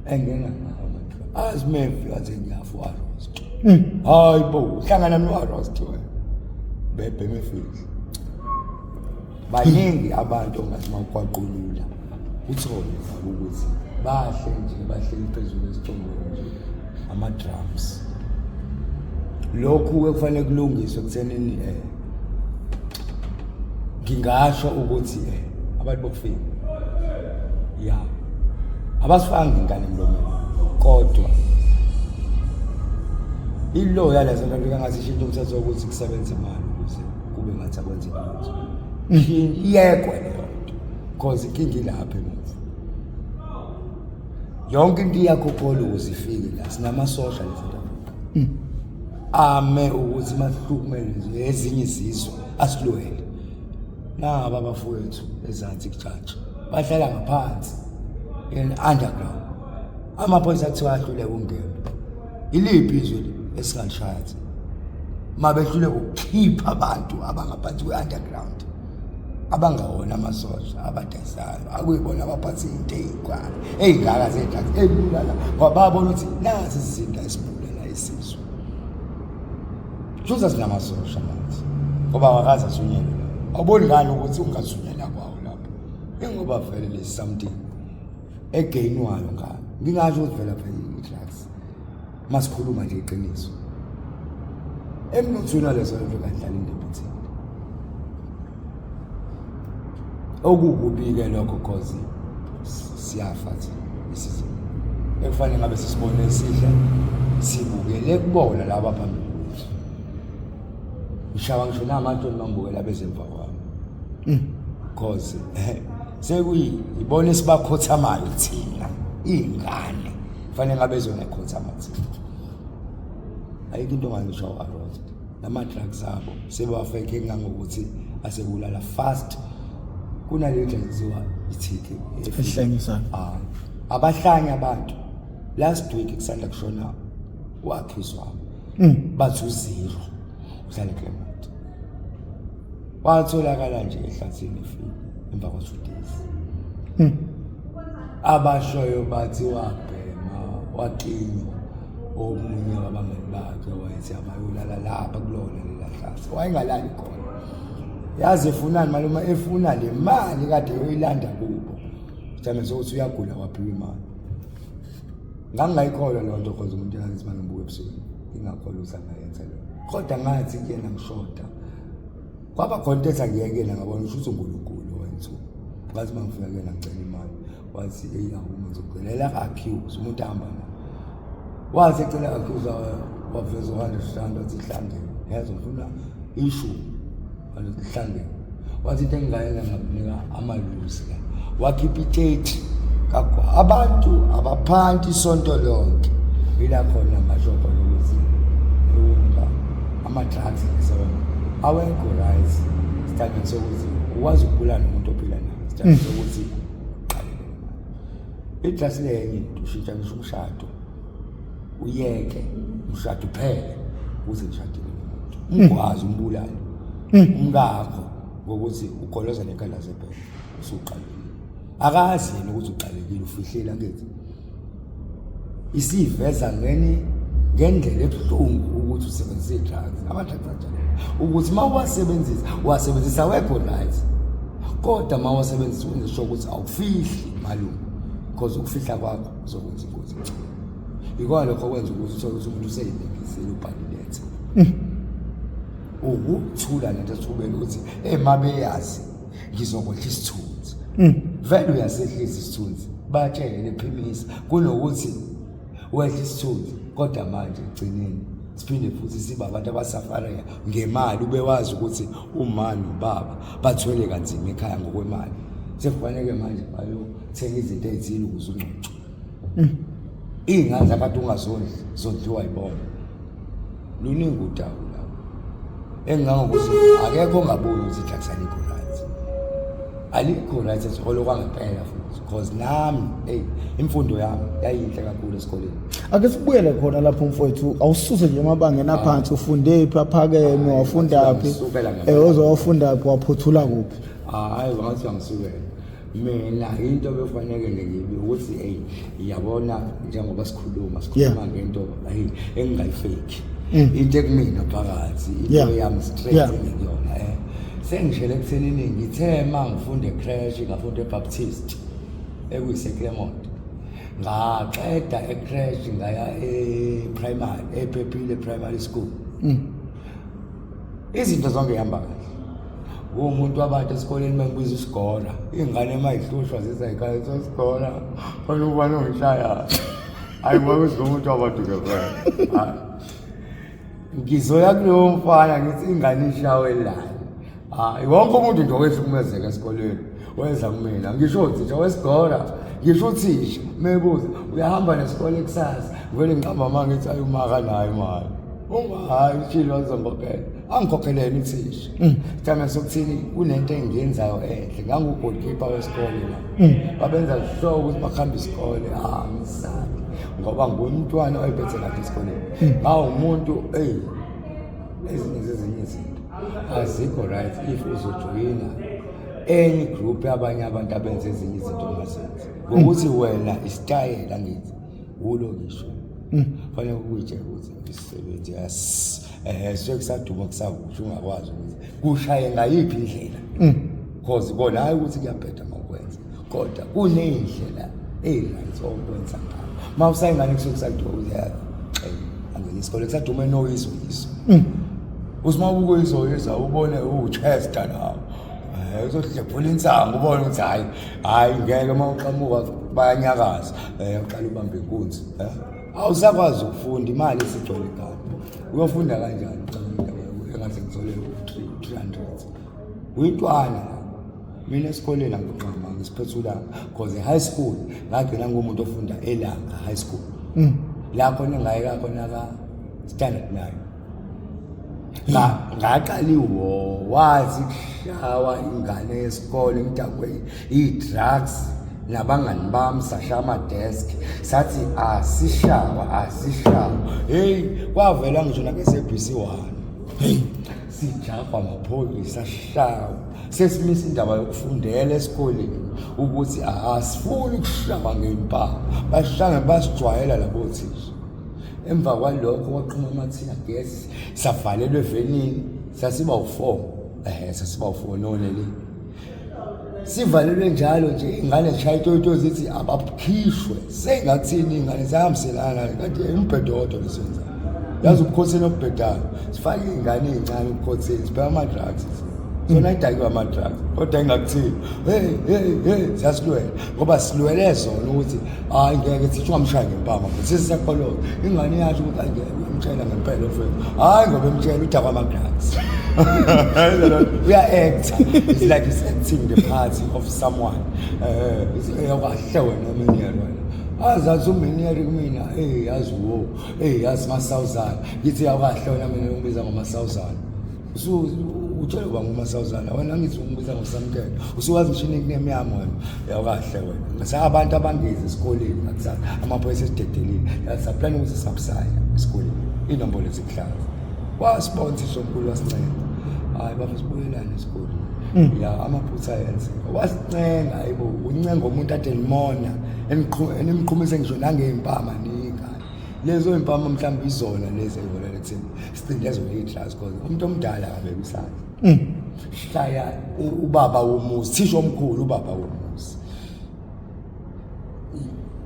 engena ngawo ama-drugs, azimevi athi ngiyafa u-arrest. Hayi bo, uhlangana no-arrest wena bebheme efihla. Baningi abantu ongathi uma ukwaqulula uthole nabo ukuthi bahle nje bahleli phezulu esicongweni nje ama-drums. Lokhu-ke kufanele kulungiswe ekuthenini ngingasho ukuthi abantu bokufika ya abasifanga inkani emlomeni, kodwa ilo yala South Africa ngathi ishintshe umthetho wokuthi kusebenza imali ukuze kube ngathi akwenzeki lutho, iyekwe leyo nto. Cause inkinga ilapha emuva. Yonke into iyakhokhola ukuze ifike la. Sinamasosha la eSouth Africa. Ame ukuthi masihlukumele ezinye izizwe asilwele. Naba abafowethu ezansi kujaji. Bahlala ngaphansi in underground. Amaphoyisa kuthiwa ahluleka ukungena. Iliphi izwe esingalishaya thina? Mabehluleka ukukhipha abantu abangaphansi kwe-underground abangawona amasosha abadayisayo akuyibona abaphatha into ey'nkwana ey'ngaka ze-drugs ey'bulala ngoba babona ukuthi nazi izinto esibulala isizwe. Shuthi sinamasosha manje ngoba awakaze athunyelwe la. Awuboni ngani ukuthi ungathunyelwa kwawo lapho? Ingoba vele lesi something egeyinwayo ngalo. Ngingasho ukuthi vele phela i-drugs masikhuluma nje iqiniso. Emnothweni waleso nto kadlala indima ethile. Okukubi-ke lokho cause siyafa thina isizini ekufanele ngabe sisibone esihle sibukele kubona laba phambili kwethu. Ngishawa ngisho namatoni mangibukela abezemva kwami. Cause sekuyibona esibakhothamayo thina iy'ngane fanele ngabe zona ekhothama thina. Ayikho into ongangisho around nama-drugs abo sebewafeke ngangokuthi asebulala fast kunale ndlela kuthiwa ithiki Ehlanyisayo. Ah, abahlanye abantu last week kusanda kushona u-accuse wami bathi uzero uhlala eClermont watholakala nje ehlathini efile emva kwa-2 days abashoyo bathi wabhema waklinywa omunye wabangani bakhe wayethi abayolala lapha kulona lela hlathi wayengalali khona yazi efunani malume efuna le mali kade yoyilanda kubo mhlawumbe sokuthi uyagula waphiwa imali ngangingayikholwa leyo nto cause umuntu engangithi uma ngimbuka ebusweni ngingakholwa ukuthi angayenza leyo kodwa ngathi kuyena ngishoda kwaba khona into ethi angiye kuyena ngabona usho ukuthi uNkulunkulu wenza ngathi uma ngifika kuyena ngicela imali wathi eyi awuma ngizokucelela ka-accuse umuntu ahamba naye wathi ecela accuse waveza u-hundred rand wathi ihlangene yazi ngifuna ishumi wathi ihlangene wathi into engingayenza ngakunika amaluzi la wakhipha i-30 kagwa abantu abaphanti isonto lonke ila khona ngasho khona ukuthi ewunga ama-drugs ngesona awekho right sidalweni sokuthi ukwazi ukubulala nomuntu ophila naye sidalweni sokuthi uqalele i-drugs lenye into ushintsha ngisho umshado uyeke umshado uphele uze ngishadile nomuntu umgwazi umbulale umkakho ngokuthi ugoloza nenkanda zebhele usuqalekile akazi yena ukuthi uqalekile ufihlela kithi isiveza ngeni ngendlela ebuhlungu ukuthi usebenzise i-drugs ama-drugs anjalo ukuthi uma uwasebenzisa uwasebenzisa awekho right kodwa uma uwasebenzisa wenze sure ukuthi awufihli malume because ukufihla kwakho kuzokwenza ingozi encane ikona lokho okwenza ukuthi uthole ukuthi umuntu useyilungisile ubhalilethe ukuthula lento ethubeni ukuthi ema beyazi ngizokwehla isithunzi vele uyasehlisa isithunzi batshele phimisa kunokuthi wehle isithunzi kodwa manje ekugcineni siphinde futhi sibe abantu abasafareka ngemali ube wazi ukuthi uma nobaba bathwele kanzima ekhaya ngokwemali sekufanele manje bayothenga izinto ey'thile ukuze ungcwecwe iy'ngane zakade ungazondli zondliwa yibona luningi udawu lapho engingangokuthi akekho ongaboni ukuthi i-drugs alikho right alikho right esikole kwangempela futhi because nami eyi imfundo yami yayinhle kakhulu esikoleni Ake sibuyele khona lapho mfowethu awususe nje emabangeni aphansi ufunde phi aphakeme wafunda phi Ngisukela ngempela. eh wafunda phi waphothula kuphi Hayi ngathi angisukela mina into bekufanele ngibe ukuthi hey yabona njengoba sikhuluma sikhuluma ngento hey engingayifake into ekumina phakathi into yami straight engiyona sengishele ekuthenini ngithe uma ngifunda ecreche ngafunda eBaptist ekuyiseClermont ngaqeda ecreche ngaya e-primary ephephile primary school izinto zonke ihamba kahle umuntu wabantu esikoleni mengibiza isigora iy'ngane uma yihlushwa zizayikhala sosigora khona ubani ongishaya hayi ngoba umuntu wabantu ke phela ngizoya kulowo mfana ngithi ingane ishawe lani Hayi, wonke umuntu nje owehlukumezeka esikoleni weza kumina. Ngisho uthisha wesigora, ngisho uthisha mebuza uyahamba nesikole kusasa, ngivele ngiqamba amanga ngithi ayi umaka nayo imali. Uma hayi ushilo wazongikhokhela, angikhokhelele uthisha. Sithanda sokuthini kunento engiyenzayo enhle, ngangu-goalkeeper wesikole la. Babenza sure ukuthi bakuhamba isikole, angisabi ngoba ngumntwana oyiphethe kahle esikoleni. Ngawumuntu eyi ezinye zezinye izinto azikho right if uzojoyina enye group yabanye abantu abenza ezinye izinto ongazenzi ngokuthi wena isitayela ngithi wulokisho fanele ukuyitshela ukuthi isisebenzi yes suke kusaduma kusakusho ungakwazi ukuthi kushaye ngayiphi indlela, cause kona hayi ukuthi kuyabheda mawukwenza, kodwa kuney'ndlela ey'right okwenza ngayo. Uma usayingane kusuke kusaduma ukuthi angena isikole kusaduma enoyizo yizo, uthi uma ubuka izoyiza ubone uwuchester nawo, uzohlephula insangu ubone ukuthi hhayi hhayi ngeke, uma uqhamuka bayanyakaza, uqala ubambe inkunzi, awusakwazi ukufunda, imali isigcwele ekhaya, uyofunda kanjani? Ucabanga indaba engaze ngithole u-300 uyintwana la. Mina esikoleni angiqamba ngisiphethulanga, cause e-high school ngagcina ngumuntu ofunda eLanga High School, la khona engayeka khona ka-standard 9. Ngaqala iwo wazi kushawa ingane yesikole ngidakwe i-drugs nabangani bami, sashaya ama-desk sathi asishawa asishawa. Heyi, kwavela ngisho nake-SABC 1. Hey, sijahwa amaphoyisa, sishawa, sesimisa indaba yokufundela esikoleni ukuthi asifuni ukushawa ngempama, bashange basijwayela labo thisha. Emva kwalokho kwaqhuma ama-tear gas, savalelwa evenini, sasiba u-4, sasiba u-4 noneli, sivalelwe njalo nje. Ingane zishaya itoyito zithi abakhishwe, sengathini ingane zihambiselana kanti umbhedo wodwa lesenza, yazi ubukhotheni obubhedayo, sifake iy'ngane ey'ncane ubukhotheni, sibheka ama-drugs, sona idakiwe ama-drugs, kodwa ingakuthini, hey hey hey, siyasilwela ngoba silwele zona ukuthi hayi ngeke thithi ungamshaya ngempama futhi sisiyaqoloza ingane iyasho ukuthi hayi ngeke uyamtshela ngempela mfethu, hayi ngoba emtshela udakwa ama-drugs, uya-acta, it's like he's acting the part of someone. Kahle wena uminiyeri, wena azazi uminiyeri kumina, eyi yazi wo, eyi yazi masawuzana, ngithi yawukahle wena, mina ungibiza ngomasawuzana, utshele uba ngumasawuzana wena, ngithi ungibiza ngosamkelo, usuwazi ngisho i-nickname yami wena, yawukahle wena. Sabantu abangezi esikoleni ngakusasa, amaphoyisa esidedelile, saplana ukuthi singabusaya esikoleni, iy'nombolo zikuhlaza, wasibona uthisha omkhulu wasincenga, hayi bafo sibuyelane esikoleni, ya amaphutha ayenzeka, wasincenga. Hayibo, uncenga umuntu ade nimona enimqhumise ngisho nangey'mpama niyingane, lezo y'mpama mhlawumbe izona lezi ey'holela ekutheni sicindezwe i-drugs, cause umuntu omdala akabeka isandla, shaya ubaba womuzi, thisha omkhulu, ubaba womuzi.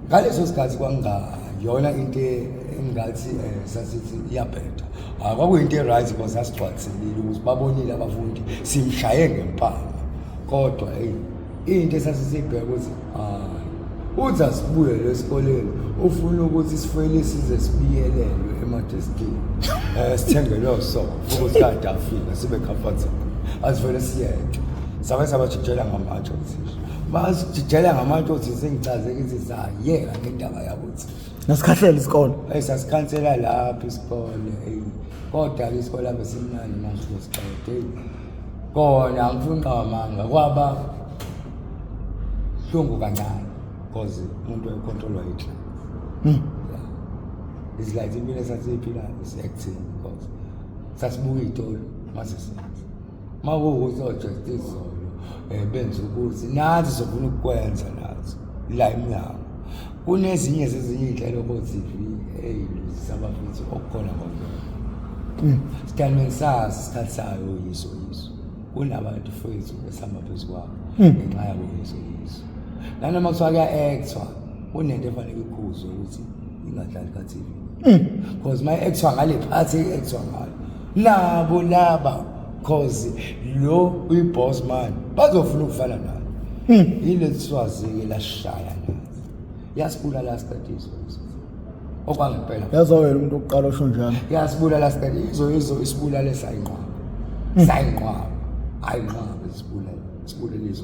Ngaleso sikhathi kwangayona into engathi sasithi iyabheda, kwakuyinto e-right because sasigcwaliselile ukuthi babonile abafundi simshaye ngempama, kodwa eyi into esasisibheka ukuthi hayi uthi asibuyele esikoleni, ufuna ukuthi sifuyele size sibiyelelwe emadeskini, sithengelwe osofa ukuthi kade afika sibe comfortable, asivele siyeke. Sabe sabajijela ngamatshe othisha, basijijela ngamatshe othisha, sengichaze ngithi sayeka ngendaba yabo othisha. Nasikhahlela isikole. Eyi sasikhansela lapho isikole, eyi kodwa-ke isikole ave simnandi manje siqede, eyi kona angifuni qamanga kwaba hlungu kancane because umuntu wayekhontrolwa yi-drugs. Yeah. It's like impilo esasiyiphilayo is acting because sasibuka iy'tolo mase senza uma kuwukuthi o-just izolo benza ukuthi nathi sofuna ukukwenza nathi la emnyango, kunezinye zezinye iy'nhlelo ko-TV ey'luzisa abafethu okukhona ngokuyona sitalmeni sazi isikhathi sayo yiso yiso, kunabantu fethu esihamba phezu kwabo ngenxa yabo yiso yiso, nanoma kuthiwa kuya-actwa kunento efanele ikhuzwe ukuthi ingadlali ka-TV, because uma i-actwa ngale phathi i-actwa ngayo nabo laba, cause lo uyi-boss man bazofuna ukufana nayo, yilesi swazi-ke lasishaya nathi, yasibulala siqeda izo okwangempela. Yazi wena umuntu oqala osho njalo. Yasibulala siqeda izo izo, isibulale sayinqwaba sayinqwaba. Hhayi nqabe sibulale, sibulele leso.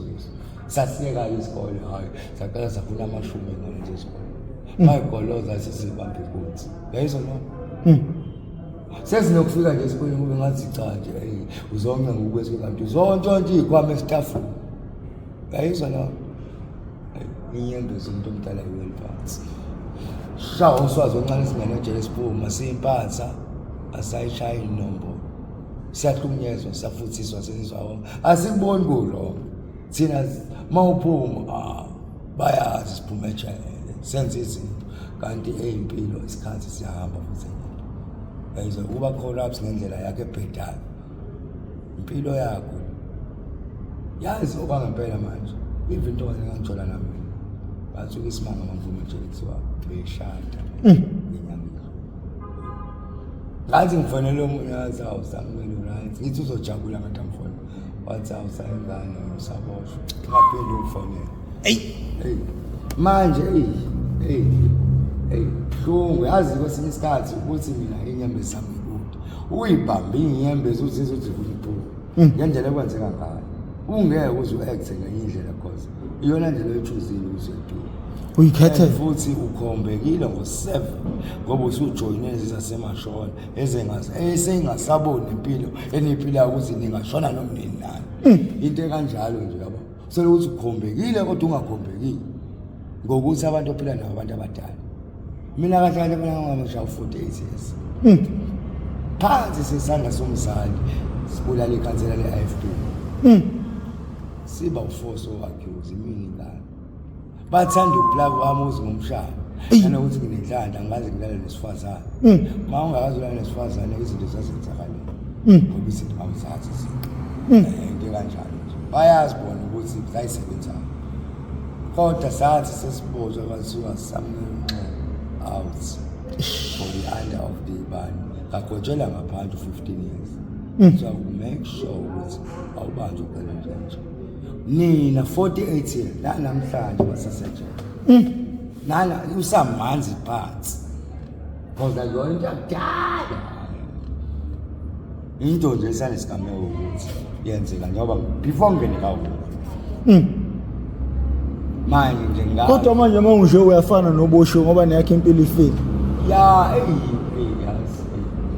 Sasiyeka-ke isikole, hhayi, saqala safuna amashumi ngaleso sikole. Mayigoloza sesibamba inkunzi. Yayizwa loo nto? Sezinokufika nje esikoleni kube ngathi cha nje, eyi, uzoncenga ukubuya esikoleni kanti uzontshontsha iy'khwama esitafuni. Yayizwa loo nto? Inyembezi umuntu omdala iweli phansi. Shawa uswazi oncane singene ejele siphuma siyimpatha asayishaya inombolo. Siyahlukunyezwa, siyafuthiswa, senziswa konke. Asikuboni kulo. Thina mawuphuma bayazi siphume ejele, senze izinto kanti eyimpilo isikhathi siyahamba futhi enye into. Yayizwa ukuba corrupt ngendlela yakhe ebhedayo. Impilo yakho. Yazi okwangempela manje. Even into ngangithola nami. Bathuka isimanga mangivuma ejele kuthiwa beshada ngenyanga. Ngathi ngifonele omunye wathi awu Samuel right. Ngithi uzojabula ngathi amfone. Wathi awu sayingane usaboshwa. Ngaphinde ungifonele. Eyi. Hey. Manje hey hey hey buhlungu yazi kwesinye isikhathi ukuthi mina inyembezi zami ikude. Uyibambe inyembezi uzizwe ukuthi ufuna ukuphuma. Ngendlela ekwenzeka ngayo. Ungeke uze u-acte ngenye indlela cause iyona ndlela oyi-choose-ile ukuthi uyaduka. Uyikhethele. And futhi ukhombekile ngo-7 ngoba usujoyine ezasemashona esengasaboni impilo eniyiphilayo ukuthi ningashona noma nini nani. Into ekanjalo nje yabo. Sele ukuthi ukhombekile kodwa ungakhombekile. Ngokuthi abantu ophila nabo abantu abadala. Mina kahle kahle mina ngangisha u-48 years. Phansi sesandla somzali sibulala ikhansela le-IFP. Siba u-force o-accuse imini ingane. Bathanda uplug wami uze ngomshana. Nanokuthi nginenhlanhla angikaze ngilale nesifazane. Ma ungakaze ulale nesifazane izinto zazenzakalela. Ngoba izinto awuzazi izinto. Into ekanjalo nje. Bayazi bona ukuthi zayisebenzayo. Kodwa sathi sesibozwa kwathiwa Samuel Nxele out for the under of the bani. Kagotshela ngaphandle 15 years. So make sure ukuthi awubanjwa uqale nje nje. Nina 48 years namhlanje basasejele. Nana usamanzi phansi. Because akuyona into yakudala. Into nje esanesigameko ukuthi yenzeka njengoba before ngene kaWolf. Manje nje ngazi. Kodwa manje uma unje uyafana noboshiwe ngoba neyakho impilo ifile. Ya, eyi yazi.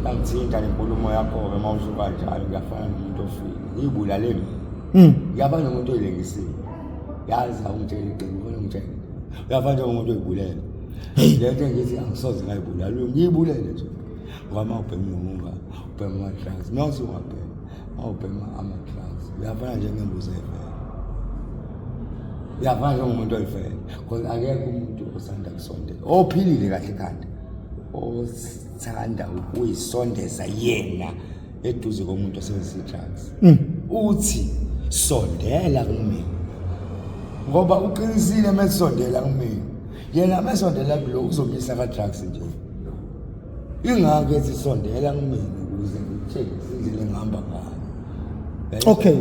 Yangithinta lenkulumo yakho-ke uma usho kanjalo kuyafana nomuntu ofile. Ngiyibulale mina. Kuyafana nomuntu oyilengisile. Yazi awungitshela iqiniso, ufuna ungitshele. Uyafana njengomuntu oyibulele. Le nto engithi angisoze ngayibulala, ngiyibulele nje. Ngoba uma ubhema unga, ubhema ama-drugs. Not ungabhema, uma ubhema ama-drugs. Uyafana njengembuzi eyifele. Uyafana njengomuntu oyifele. Because akekho umuntu osanda kusondela. Ophilile kahle ekhanda. Othanda ukuyisondeza yena eduze komuntu osebenzisa i-drugs. Uthi sondela kumina. Ngoba uqinisile mesondela kumina. Yena mesondela kulo uzomisa ka drugs nje. Ingakho ethi sondela kumina ukuze ngikutshengise indlela engihamba ngayo. Okay.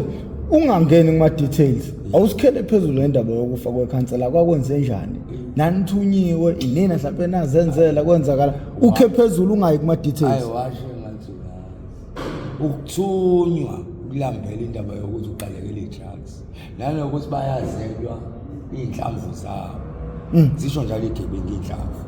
Ungangeni kuma details. Awusikhele phezulu ngendaba yokufa kwekhansela kwakwenze njani? Nanithunyiwe inina mhlawumbe nazenzela kwenzakala. Ukhe phezulu ungayi kuma details. Hayi washo ngathi uyazi. Ukuthunywa ukulambela indaba yokuthi uqalekele i-drugs. Nanokuthi bayazelwa iy'nhlamvu zabo. Zisho njalo igebengu iy'nhlamvu.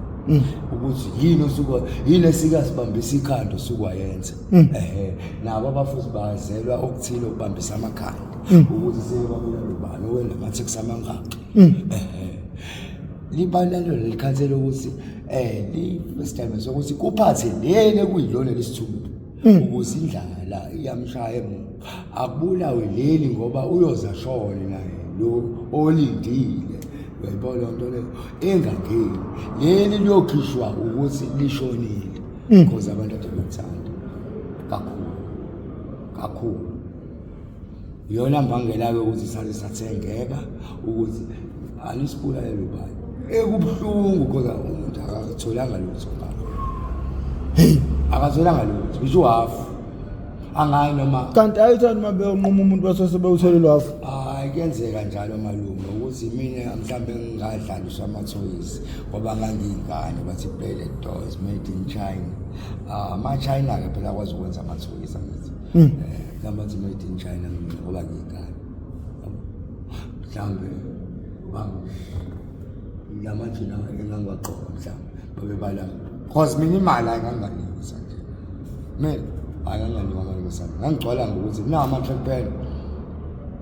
Ukuthi yini osuke yini esike sibambisa ikhanda osuke wayenza. Ehhe nabo abafuthi bazelwa okuthile okubambisa amakhanda. Ukuthi sebabulala ubani owenza ama-tax amangaki. Ehhe. Libalulekile leli khansela ukuthi lisidalwa sokuthi kuphathe leli ekuyilona lesithupha ukuze indlala iyamshaya emuva. Akubulawe leli ngoba uyoza shone naye lo olindile. Uyayibona leyo nto leyo engangeni. Leli liyokhishwa ukuthi lishonile. Because abantu ade bekuthanda kakhulu. Kakhulu. Iyona mbangela-ke ukuthi saze sathengeka ukuthi anisibulale ubani. Ekubuhlungu because umuntu akatholanga lutho ngakho. Hey, Akatholanga lutho, ngisho uhafu. Angayi noma kanti ayithandi uma beyonquma umuntu bese sebewutholile hafu. Hayi kuyenzeka njalo malume ukuthi mina mhlambe ngingadlaliswa amathoyizi ngoba ngangiyingane bathi play the toys made in China. Ama China ke phela akwazi ukwenza amathoyizi angithi. Mhlawumbe bathi made in China mina ngoba ngoba ngiyingane. Mhlawumbe lamajina engangiwagqoka mhlawumbe babebala cause mina imali ayinganganikwa nje mina ayinganganikwa imali kwesandla ngangigcwala ngokuthi nawo ama-track pant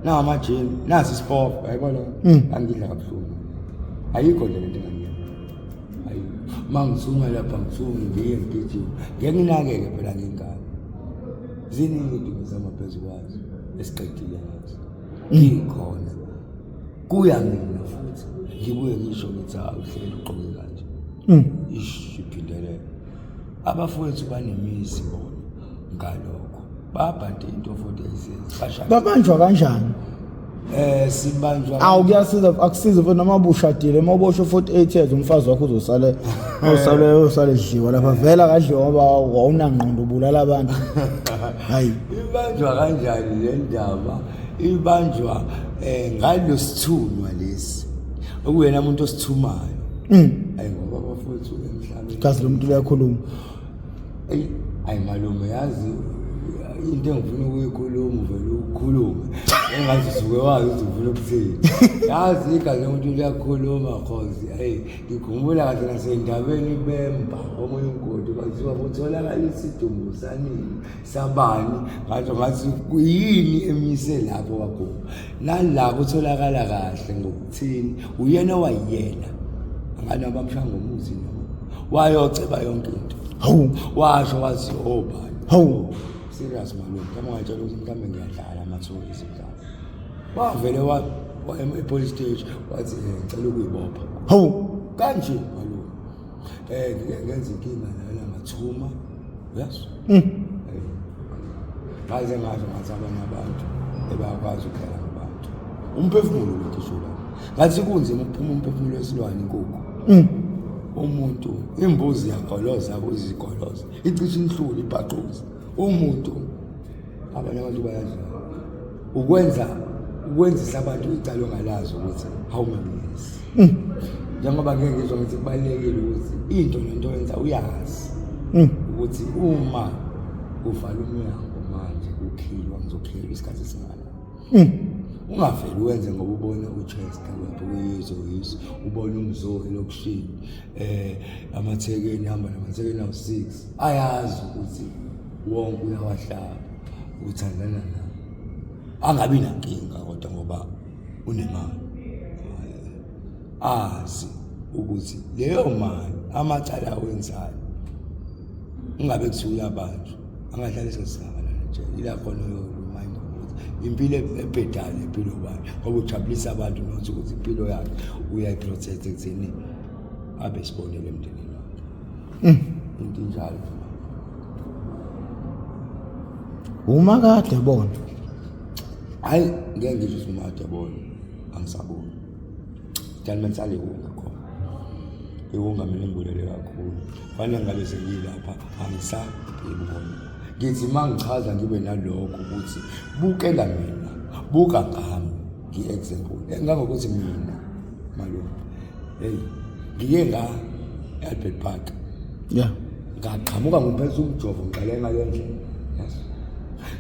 nawo amajini nasi isipopho yayibona angidla kabuhlungu ayikho nje lento engangiyenza ayikho uma ngithunga lapha ngithunge ngiye ngigijima ngeke nginakeke phela ngingane ziningi izinto zamaphezu kwazo esiqedile ngazo ngikhona kuya mina futhi ngibuye ngisho ngithi hawu uhleli ugqoke kanje ish iphindelela abafowethu banemizi bona ngalokho babhade into futhi eyisenzi bashaya Babanjwa kanjani? Sibanjwa. Awu, kuyasiza akusiza futhi noma bushadile uma uboshwe 48 years umfazi wakho uzosale usale usale dliwa lapha vela kadliwa ngoba wawunangqondo ubulala abantu. Hayi. Ibanjwa kanjani le ndaba? Ibanjwa ngalosithunywa lesi okuyena umuntu osithumayo. Ayi ngoba abafowethu emhlabeni Gazi lomuntu liyakhuluma. Eyi, ayi malume, yazi into engifuna ukuyikhuluma uvele ukhulume engathi usuke wazi ukuthi ufuna ukuthini. Yazi igazi lomuntu liyakhuluma cause eyi ngikhumbula kahle nasendabeni bemba omunye umgodi kwathiwa kutholakala isidumbu sanini sabani ngathi ngathi yini emise lapho kagogo nala kutholakala kahle ngokuthini uyena owayiyena angani abamshaya ngomuthi noma wayoceba yonke into. Hawu. Washo wathi obani. Hawu. Serious malume, mhlawumbe ungatshela ukuthi mhlawumbe ngiyadlala ama-tourist mhlawumbe wavele wa e-police station wathi ngicela ukuyibopha. Hawu. Kanje malume ngike ngenza inkinga lana ngathuma yes. Ngaze ngasho ngathi abanye abantu ebakwazi ukudlala ngabantu umphefumulo lokhisho la ngathi kunzima ukuphuma umphefumulo wesilwane inkukhu. Umuntu imbuzi yagoloza kuzigoloza icishe inhluli ibhaquza umuntu abanye abantu bayadlala ukwenza ukwenzisa abantu icala ongalazi ukuthi how many years njengoba ngeke ngizwa ngithi kubalulekile ukuthi into nento yenza uyazi ukuthi uma kuvala umnyango manje kukhilwa ngizokhilwa isikhathi esingakanani. Ungaveli wenze ngoba ubona uChester lapho kuyizo yizo ubona umzo elokishini amathekeni hamba namathekeni awu-6 ayazi ukuthi wonke uyawahlaba uthandana naye angabi nankinga kodwa ngoba unemali azi ukuthi leyo mali amacala awenzayo ungabe kuthiwa uyabanjwa angadlali esesingakanani nje ila khona uyo-remind ukuthi impilo ebhedayo impilo bani ngoba ujabulisa abantu nokuthi ukuthi impilo yakhe uyayi-protect ekutheni abe sibonele emndenini wakhe into injalo. Uma kade bona. Hayi ngeke ngisho ukuthi uma kade bona angisaboni gentleman sale iwunga khona iwunga mina ngibulele kakhulu fanele ngabe sengilapha angisayiboni ngithi uma ngichaza ngibe nalokho ukuthi bukela mina buka ngami ngi-example engangokuthi mina malume hey ngike nga Albert Park ngaqhamuka ngiphethe umjovo ngiqale ngale ndlela yes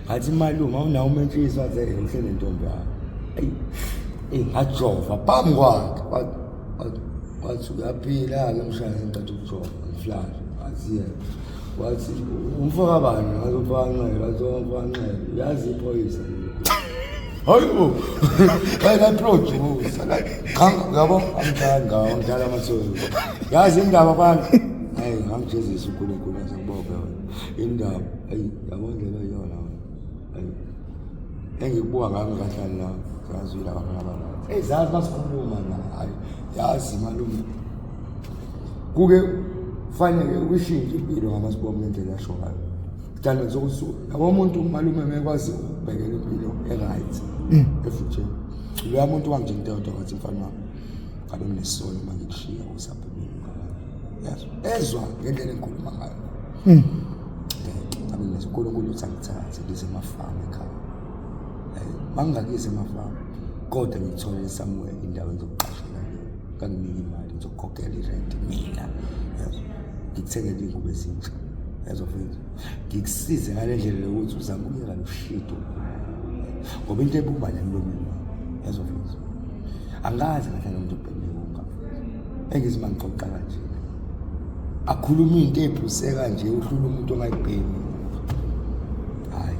ngathi malume awunawo umentshisi wathi hey ngihlele nentombi yakho eyi eyi ngajova phambi kwakhe wathi uyaphila-ke mshana ngiqeda ukujova ngiflash wathi yena wathi umfo kabani ngathi umfo kaNxele wathi umfo kaNxele uyazi iphoyisa hayi bo hayi la-producer yabo angidlali ngawo ngidlala amatholi yazi indaba abantu hayi ngangijezisa uNkulunkulu ngizakubopha wena indaba hayi yabo indlela oyiyona wena hayi engikubuka ngayo ngikahlali la zazwile abantwana abarathi eyi zazi masikhuluma la hayi yazi malume kuke kufanele uyishintshe impilo ngamasibongo ngendlela asho ngayo njalo ngizokusuka yabo umuntu umalume mekwazi ukubhekela impilo e-right efutheni loya muntu wangitshela into eyodwa wathi mfana wami ngabe nginesono uma ngikushiya usabhebeni yes ezwa ngendlela engikhuluma ngayo ngabe nginenkulunkulu uthi angithathe ngize emafamu ekhaya mangingakuyise emafamu kodwa ngithole somewhere indawo engizokuqashela kuyona kanginike imali ngizokukhokhela irent mina yazo ngikuthengele iy'ngubo ezintsha yazo mfethu ngikusize ngale ndlela yokuthi uzame ukuyeka lo shit. Ngoba into ebuba la emlomeni wami yazofisa. Angazi ngahlala umuntu obheme iwunga. Engithi mangixoxa kanje. Akhuluma into ephuse kanje uhlula umuntu ongayibhemi. Hayi,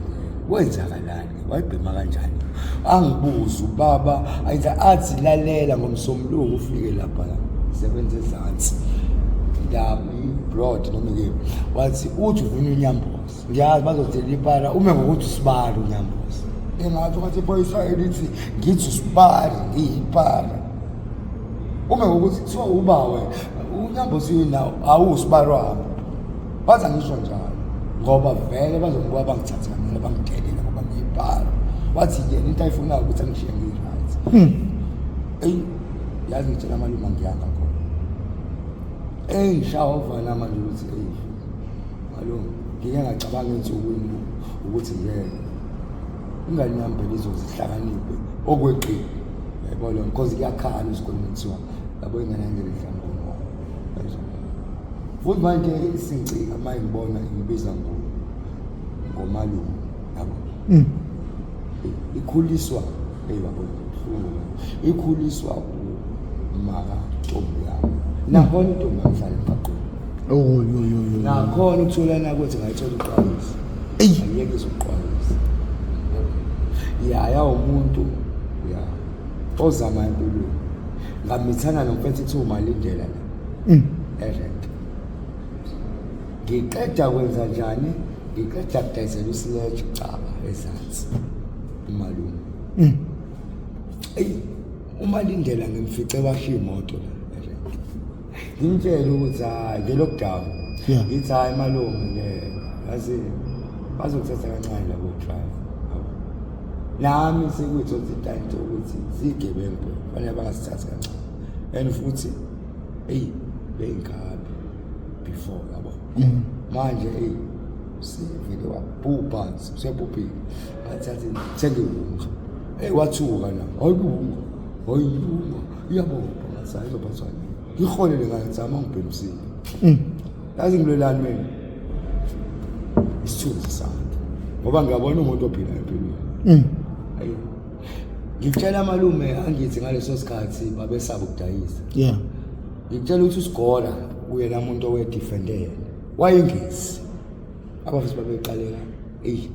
kwenzakalani? Wayibhema kanjani? Angibuze ubaba ayithi athi lalela ngomsombuluko ufike lapha la. Sebenza ezansi. La broad noma ke wathi uthi uvuna unyambozi. Ngiyazi bazothela ipara ume ngokuthi usibali unyambozi. Engathi wathi iphoyisa elithi ngithi usibali ngiyipara. Ume ngokuthi kuthiwa uba wena unyambozi yini awusibali wami. Bathi angisho njalo ngoba vele bazongibuka bangithathe kancane bangidelela ngoba ngiyibhala. Wathi yena into ayifunayo ukuthi angishiye ngiyi-right. Eyi yazi ngitshela amalume angiyanga khona. Eyi ngishawa uvana manje ukuthi eyi malume ngike ngacabanga ensukwini ukuthi ngeke ingane yami phela izozihlakaniphe okweqile. Yayibona because kuyakhala esikoleni kuthiwa yabo ingane yangena enhlangano. Futhi manje isingcika uma ngibona ingibiza ngo ngomalume yabo. Ikhuliswa eyabo buhlungu. Ikhuliswa umaka ntombi yami. Nakhona intombi yami ihlala emgaqweni. Oh yo yo yo. Nakhona ukutholana kwethu ngayithola uqwayisi. Eyi. Ayeke uqwayisi. Ya ya umuntu ya ozama empilweni. Ngamithana nomfethu kuthiwa uMalindela la. Erenk. Ngiqeda kwenza njani? Ngiqeda kudayisela uSledge caba ezansi. Umalume. Eyi uMalindela ngimfice washiya imoto la erenk. Ngimtshele ukuthi hayi nge-lockdown. Ngithi hayi malume ke yazi bazokuthatha kancane labo driver. Nami sekuyithothi into ukuthi zigebengu fanele bangasithathi kancane. And futhi eyi beyinkabi before yabo. Manje eyi sivele wabhubha sebhubhile. Ngathatha thenge iwunga. Eyi wathuka na. Hayi iwunga. Hayi iwunga. Iyabopha ngathi hayi izophathwa yini. Ngiholele ngathi ama ngibhemisile. Yazi ngilwelani mina? Isithunzi sakhe. Ngoba ngiyabona umuntu ophila empilweni. Ayi. Ngitshela malume angithi ngaleso sikhathi babesaba ukudayisa. Yeah. Ngitshela ukuthi uSigola uyena umuntu owedefende yena. Wayengezi. Abafisi babeqalela eyi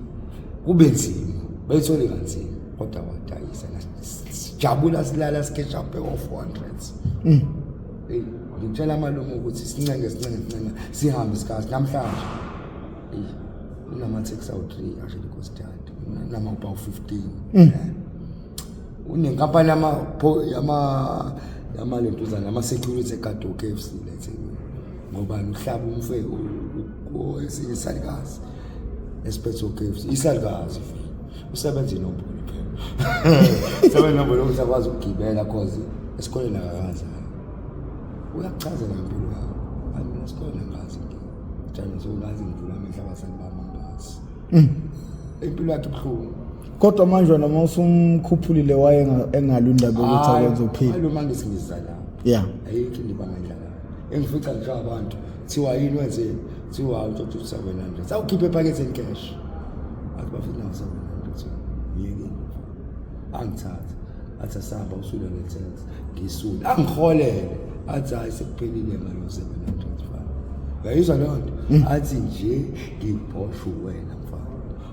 kube nzima bayithole kanzima kodwa wadayisa sijabula silala siketch up o 400. Eyi ngitshela malume ukuthi sincenge sincenge sincenge sihambe isikhathi namhlanje. Eyi unama-taxi awu-3 asho likositadi unama-uber awu-15. Unenkampani yama lentuzana ama-security egade o-KFC la eThekwini. Ngoba uhlaba umfe esinye isalukazi esiphethe o-KFC isalukazi vele usebenza inombolo phela. Usebenza inombolo ukuthi akwazi ukugibela cause esikoleni akakazi. Uyakuchazela ngempilo yakho. Hayi mina esikoleni angazi ngitshela sokungazi ngivula amehlo abazali bami angazi. Impilo yakhe ibuhlungu. Kodwa manje wena uma usumkhuphulile waye engalwi indaba yokuthi akwenze uphile. Hayi lo manje singiza la. Yeah. Ayikho into abangayidlalayo. Engifica ngisho abantu kuthiwa yini wenzeni? Kuthiwa utshontshe u-700. Sawukhipha ephaketheni cash. Athi bafuna nawo 700. Ngiyekile. Angithathe. Athi asihamba usule le tax. Ngisule. Angiholele. Athi hayi sekuphelile ngalo 700 mfana. Uyayizwa leyo nto? Athi nje ngibhoshwe wena mfana.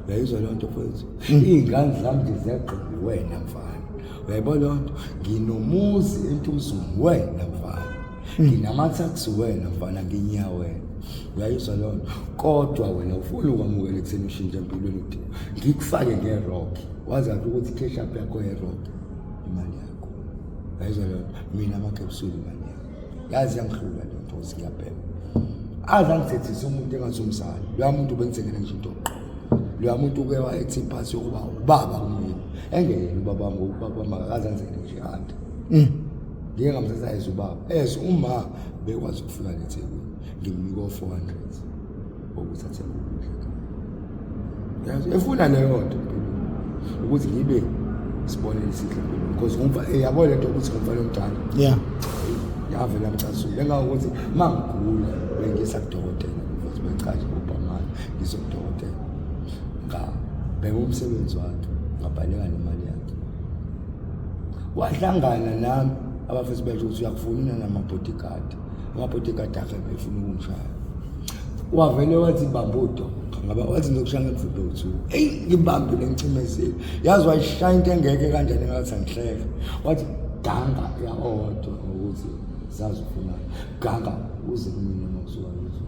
Uyayizwa leyo nto mfethu? Iy'ngane zami nje ziyagqoka wena mfana. Uyayibona leyo nto? Nginomuzi eNtuzuma wena mfana. Nginama-taxi wena mfana nginya wena. Uyayizwa leyo nto? Kodwa wena ufuna ukwamukela ekutheni ushintshe empilweni ukuthi ngikufake nge-rock. Wazi kahle ukuthi i-cash up yakho ye-rock imali yakho. Uyayizwa leyo nto? Mina ama-capsule imali yakho. Yazi yangihlula leyo nto ukuthi ngiyabhema. Aze angithethise umuntu engathi umzali. Loya muntu ubengithengele ngisho into yokuqola. Loya muntu uke wayethi ipasi yokuba ubaba kumina. Engeyena ubaba wami ngoba ubaba wami akakaze angithengele ngisho i-under. Ngike ngamthatha as ubaba. As uma bekwazi ukufika le Thekwini ngimnika o-400 ukuthi athenge ukudla ekhaya. Yazi efuna leyo nto empilweni ukuthi ngibe isibonelo esihle empilweni because ngumfa yabo le nto ukuthi ngumfana omdala. Yeah. Yavela ngicasula engangokuthi uma ngigula bengisa kudokotela mfethu bechaje ubhamane ngizokudokotela. Ngabheka umsebenzi wakhe. Ngabaleka nemali yakhe. Wahlangana nami abafethu bethu ukuthi uyakufuna nama-bodyguard. Ama-bodyguard akhe befuna ukungishaya. Wavele wathi bamba udonga ngaba wathi ngizokushaya ngemvimbi ewu-two. Eyi ngibambile ngicimezile. Yazi wayishaya into engeke kanjani ngathi angihleke. Wathi ganga ya-odwa ngokuthi sazi ufunani. Ganga uze kumina uma usuka kuzo.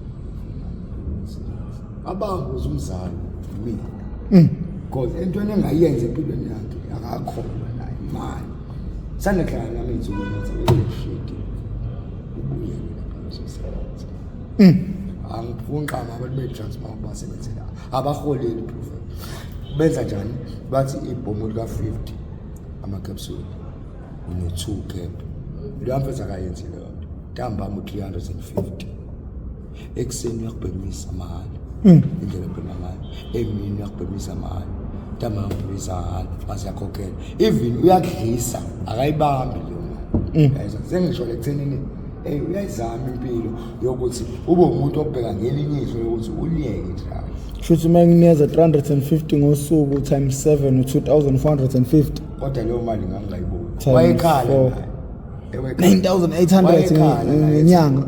Abambuza umzali mina. Because entweni engayenza empilweni yakhe akakholwa naye imali. Sanekhlala nami iy'nsuku ngathi shit. Ubuyele lapha uzosebenza. Angifuni qama abantu be-drugs uma basebenzela. Abaholeli prophet. Benza njani? Bathi ibhomu lika 50 ama-capsule uno-2 cap. Leyo mfethu akayenzi leyo nto. Ntambama u-350. Ekuseni uyakubhemisa mahhala. Indlela ebhema ngayo. Emini uyakubhemisa mahhala. Ntambama uyakubhemisa mahhala. Mase yakhokhela. Even uyakudlisa akayibambi leyo mali. Yayizwa? Sengisho lekuthenini hey uyayizama impilo yokuthi ube umuntu obheka ngelinye ihlo yokuthi uliyeke i-drugs. Kushuthi uma nginikeza 350 ngosuku times 7 u2450. Kodwa leyo mali ngangingayiboni. Times Wayekhala four. naye. Ewekhala. 9800 ngenyanga.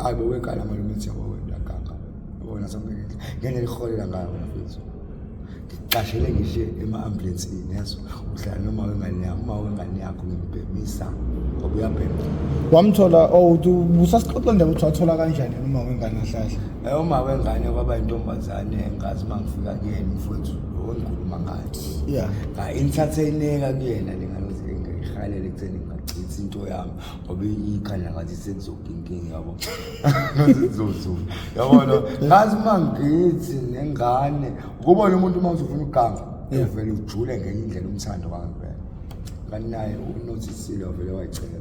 Hayi bo wekhala malume ethi yabo wena ganga. Yabona something ngendlela iholela ngayo wena mfethu. Ngicashele ngisho ema-ambulensini yazo. Uhlala noma wengane yakho, uma wengane yakho ngimbhemisa ngoba uyabhema. Wamthola oh usasixoxa indaba ukuthi wathola kanjani noma wengane ahlahla. Uma wengane kwaba intombazane engazi uma ngifika kuyena mfowethu lo engikhuluma ngayo. Yeah. Nga-entertaineka kuyena le ngane ukuthi ngihalele ekutheni ngingachitha into yami ngoba ikhanda ngathi sekuzoginkinga yabo. Ngathi kuzozuma. Yabona ngathi uma ngithi nengane ukubona umuntu uma uzofuna ukuganga uvele ujule ngenye indlela umthando wangempela. Kanti naye unothisile wavele wayicela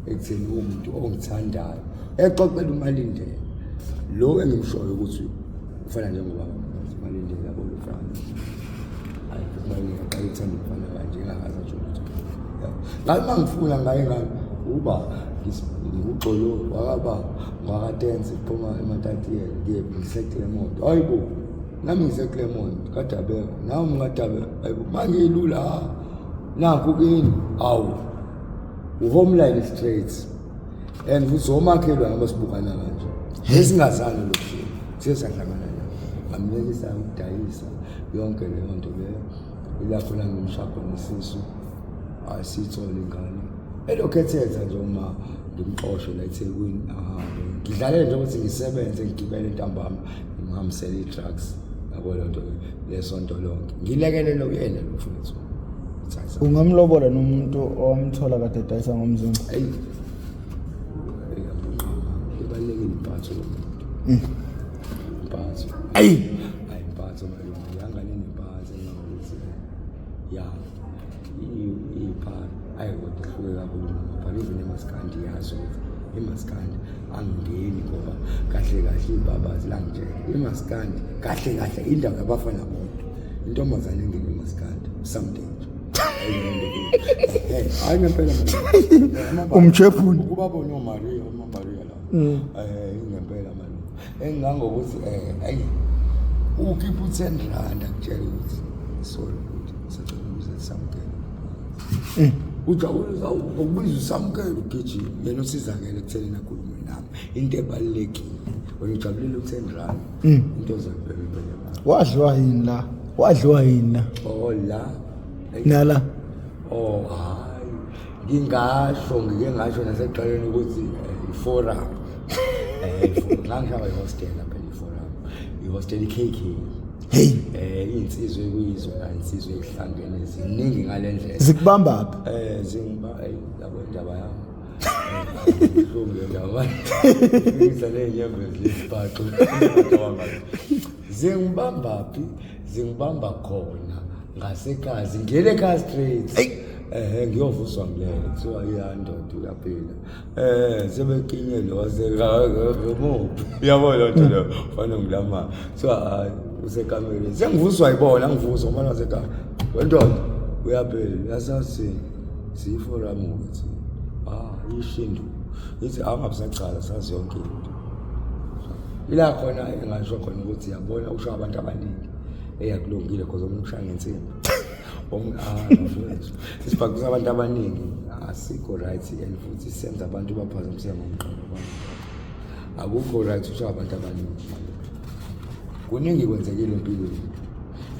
ekutheni uwumuntu ongithandayo exoxela uMalindela lo engimshoyo ukuthi ufana njengoba uMalindela yabo lo mfana. Hayi uMalindela xa ethanda umfana kanje engakaze atsho lutho. Ngathi uma ngifuna ngaye ngami uba nguxolo wakaba ngwakatense phuma ematatiyela ngiye ngiseClermont. Hayi bo nami ngiseClermont kadabeka nami ngadabeka hayi bo mangilula nakhu kini awu uhomeline straight and futhi omakhelwane abasibukana kanje esingazani lokhu siye sahlangana la ngamyekisa ukudayisa yonke leyo nto leyo ilapho la ngimshaya khona isisu asiyithole ingane elokhu ethetha nje uma ngimxoshe la eThekwini ahambe ngidlalele nje ukuthi ngisebenze ngigibele ntambama ngimhambisele i-drugs yabo leyo nto lesonto lonke ngilekelele kuyena lo mfowethu. Ungamlobola nomuntu owamthola kade edayisa ngomzimba? Eyi ibalulekile impatho yomuntu. Impatho. Ayi hayi impatho malume yangane nempatho engangokuthi ya ipha ayi kodwa ihluke kakhulu ngamapha even emaskandi yazi ukuthi imaskandi angingeni ngoba kahle kahle ibabazi langitshela imaskandi kahle kahle indawo yabafana bodwa intombazane engene emaskandi something hayi ngempela Umjephuni. ukuba bona oMaria oMaria la ingempela malume engangokuthi ayi ukhipha u-10 rand akutshela ukuthi sorry ukuthi sacela ukubiza samukele ujabulisa ukubiza usamukele ugijima yena usizakele ekuthenini akhulume nami into ebalulekile wena ujabulile u-10 rand into ozakubheka impela. Wadliwa yini la? Wadliwa yini la? Oh la Nala. Oh hayi ngingasho ngike ngasho nasekuqaleni ukuthi i-forum ngangihamba i-hostel phela i-forum i-hostel i-KK. Hey Insizwe ekuyizwa la insizwe ehlangene ziningi ngale ndlela. Zikubamba phi? Zingiba yabo indaba yami. Ibuhlungu le ndaba. Ngizwa ney'nyembezi lezibhaxu. Zingibamba phi? Zingibamba khona ngasekhaya ngiyele ekhaya straight. Ngiyovuswa ngilele kuthiwa iya ndoda uyaphila. Sebekinyele wasekamuphi. Yabo lo nto leyo fanele ngilama. Kuthiwa hayi usekamereni. Sengivuswa yibona ngivuswa umfana wasekhaya. Wendoda uyaphila yasathi siyiforum ukuthi ishindu. Ithi awungabisacala sazi yonke into. Ila khona engasho khona ukuthi yabona usho abantu abaningi eyakulungile because omunye ushaya ngensimbi. Isibhaxu sabantu abaningi asikho right, and futhi senza abantu baphazamiseka ngomqondo kwabo. Akukho right ukuthi abantu abaningi, kuningi kwenzekile empilweni.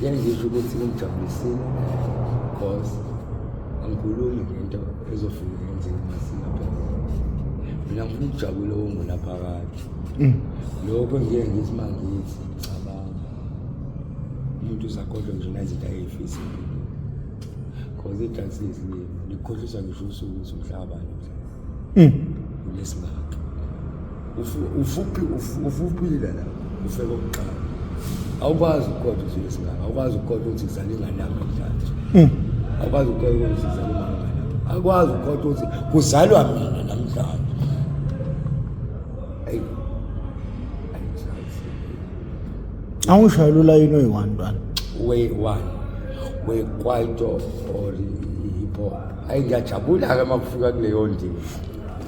Ngeke ngisho ukuthi kungijabulisile, cause angikhulumi ngento ezofike yenzeke masinya. Mina ngifuna ukujabula okungunaphakade. Lokho ngiye ngithi uma ngithi cabanga, umuntu uzakhohlwa ngisho nazinto ayeyifisa empilweni, cause i-drugs izilimi likukhohlisa ngisho usuku ukuthi umhlaba namhlanje kulesingaka ufuphila la ufe kokuqala. Awukwazi ukukodwa ukuthi lesingaka, awukwazi ukukodwa ukuthi kuzala ingane yami namhlanje, awukwazi ukukodwa ukuthi kuzala umama ngane yami, awukwazi ukukodwa ukuthi kuzalwa mina namhlanje. Ayi, ayi. Awungishayela ulayini oyi-one, ntwana. Way one wekwaito or hip hop? Ayi, ngiyajabula-ke uma kufika kuleyo ndima.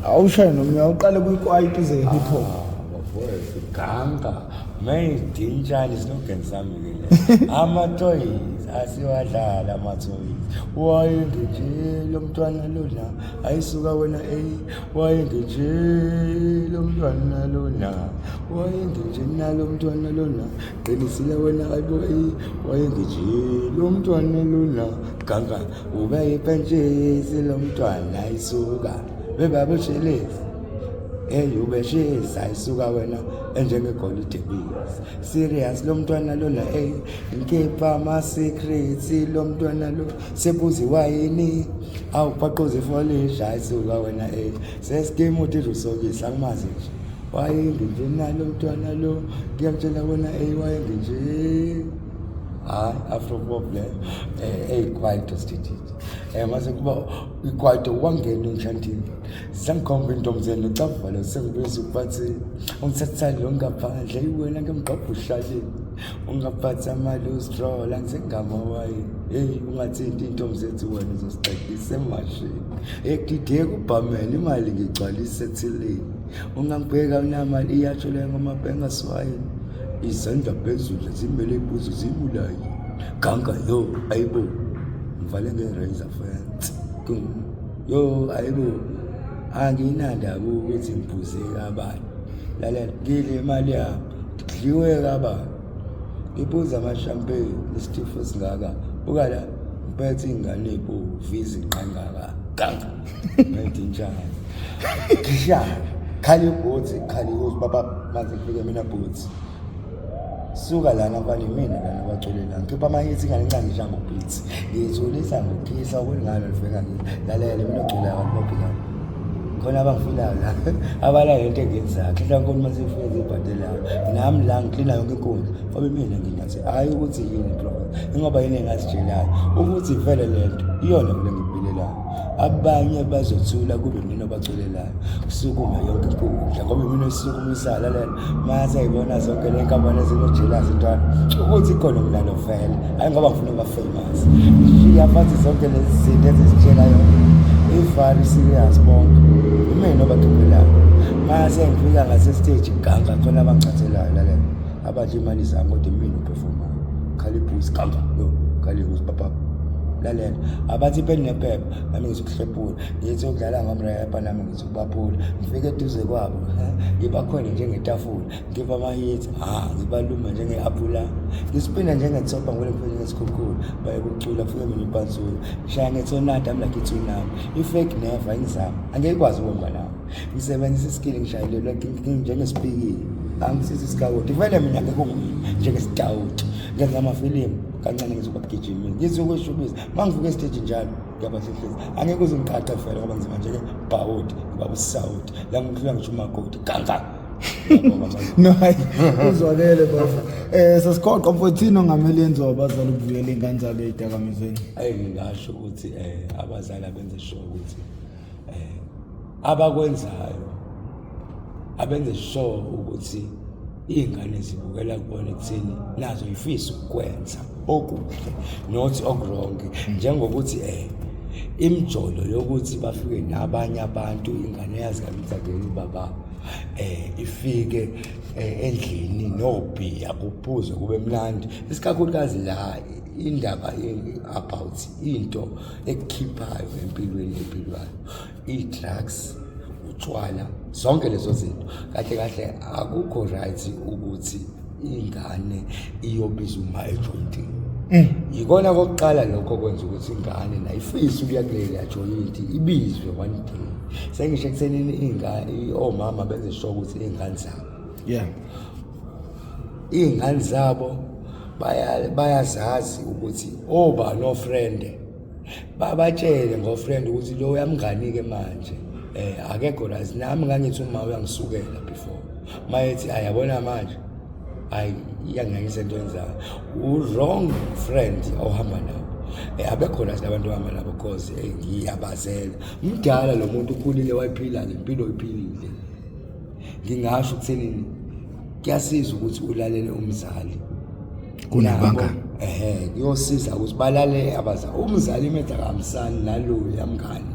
Awushaye nomnye, awuqale kwikwaito uze hip hop. Bafowethu, ganga mayidintshane slogan sami-ke le. Ama-toys asiwadlala, ama-toys wayengenje lo mntwana lona, ayisuka wena, eyi, wayengenje lo mntwana lona, wayengenje nalo mntwana lona, qinisile wena, ayibo, eyi, wayengenje lo mntwana lona, ganga ube yipentshisi lo mntwana, ayisuka bebabushelezi. Hey, ubeshisa, isuka wena, enjengegolide bizi serious lo mntwana lona, ey, ngikhipha ama-secrets lo mntwana lo, sephuza iwayini, awubhaqoza ifolisha, isuka wena, ey, sesikimuthi rusokisa, angimazi nje, wayengenje nalo mntwana lo, ngiyamtshela wena, ey, wayengenje. Hayi, afro pop le, eyi, kwaito sithithithe, mase kuba ikwaito, wangena engishantini, sangikhomba intombi zenu cavala, sengibuza uphathi ungithathani lo ngaphandle iwena ngemgqobho uhlaleni, ungaphathi ama-loose draw la ngisengamawayi, heyi, ungathinti iy'ntombi zethu wena, uzosixegisa emashini ekudideka ubhamele imali ngigcwalise ethilini, ungangibheka unamali iyatsho leyo ngomabhenga swayini, izandla phezulu zimele ibuzo zibulayi ganga yo, ayibo, ngivale nge-razor fence. Kum. Yo, ayibo, anginandaba ukuthi ngiphuze kabani, lalela, ngidle imali yami, kudliwe kabani, ngiphuza ama-champagne isitifu esingaka, buka la, ngiphethe iy'ngane ey'bovu izinqangaka ganga ngedintshana ngishaya khali ibhuthi khali ukuthi baba manje kufike mina bhuthi, suka lana mfana, imina lana baculela, ngikhipha ama-hits ingane incane ngisha ngobhithi, ngiyithulisa ngokukhisa okulingana lifika ngilalele mina ogculayo, abantu babhekana khona abangifilayo la abalayo into engiyenzayo khehla nkulu uma sifike zibhadelayo nami la ngiklina yonke inkundla ngoba imina ngingathi hhayi ukuthi yini prophet ingoba yini engazitshelayo ukuthi vele le nto iyona vele ngikubilelayo, abanye bazothula kube mina obaculelayo, kusukume yonke inkundla ngoba imina esisukumisayo. Lalela, mase ayibona zonke le nkampani ezinojealous intwana ukuthi ikhona umlalo vele, hhayi ngoba ngifuna ukuba famous, shiya phansi zonke lezi zinto ezizitshela yona i-very serious, bonke imina obakhiphelayo. Mase ngifika ngasesiteji ganga khona abangichathelayo, lalela, abadla imali zami kodwa imina uperformayo, khala ibhusi ganga yo, khala ibhusi papa, lalela, abathi ipeni nephepha nami ngizokuhlephula, ngithi ukudlala ngomrepha nami ngithi ukubaphula, ngifike eduze kwabo ngibakhwele njengetafula, ngikhipha ama-hits, ha, ngibaluma njenge-apula, ngisipina njengetsopa, ngivele ngifike njengesikhukhula, baye kucula kufike mina ipansula, ngishaya ngetonada, I'm like i-tsunami, i-fake never ingizama, angeke ikwazi ukuhamba nami, ngisebenzisa iskill, ngishayelelwe njengesipikili, angisithi isikawoti vele mina ngeke ngumina njengesitawuti, ngenza amafilimu kancane, ngizokugijimisa, ngizokweshubisa uma ngifika esiteji njalo ngiyabahlehlisa, angeke uze ngiqaqe vele ngoba ngizima njenge bhawoti, ngibaba usawoti la, ngihlula ngisho umakoti ganga. No, hayi, uzwakele bafo. Sesiqoqa mfowethu, ongamele yenziwa abazali ukuvikela iy'ngane zabo ey'dakamizweni? Ayi, ngingasho ukuthi abazali abenze sure ukuthi abakwenzayo, abenze sure ukuthi iy'ngane zibukela kubona ekutheni nazo yifisa ukukwenza okuhle not oku-wrong, njengokuthi imijolo yokuthi bafike nabanye abantu, ingane yazi kahle ukuthi akuyena ubaba, ifike endlini nobhiya kuphuzwe kube mnandi, isikakhulukazi la. Indaba about into ekukhiphayo empilweni ephilwayo, i-drugs, utshwala, zonke lezo zinto. Kahle kahle akukho right ukuthi ingane iyobiza uma ejoyintini. Yikona kokuqala lokho kwenza ukuthi ingane nayo ifise ukuya kuleliya joyinti, ibizwe one day. Sengisho ekuthenini ingane, omama benze sure ukuthi iy'ngane zabo, iy'ngane zabo bayazazi ukuthi oba no-friend, babatshele ngo-friend ukuthi lo uyamngani-ke manje, akekho right. Nami ngangithi uma uyangisukela before, mayethi ayabona manje, hayi, iyanganyisa into yenzayo, u-wrong friend ohamba nabo. Abekho right labantu ohamba nabo, cause ngiyabazela, mdala lo muntu, ukhulile, wayiphila le mpilo oyiphilile. Ngingasho ukuthenini, kuyasiza ukuthi ulalele umzali kunabangani. Ehe, kuyosiza ukuthi balale abazali. Umzali imethi akahambisani naloya mngani,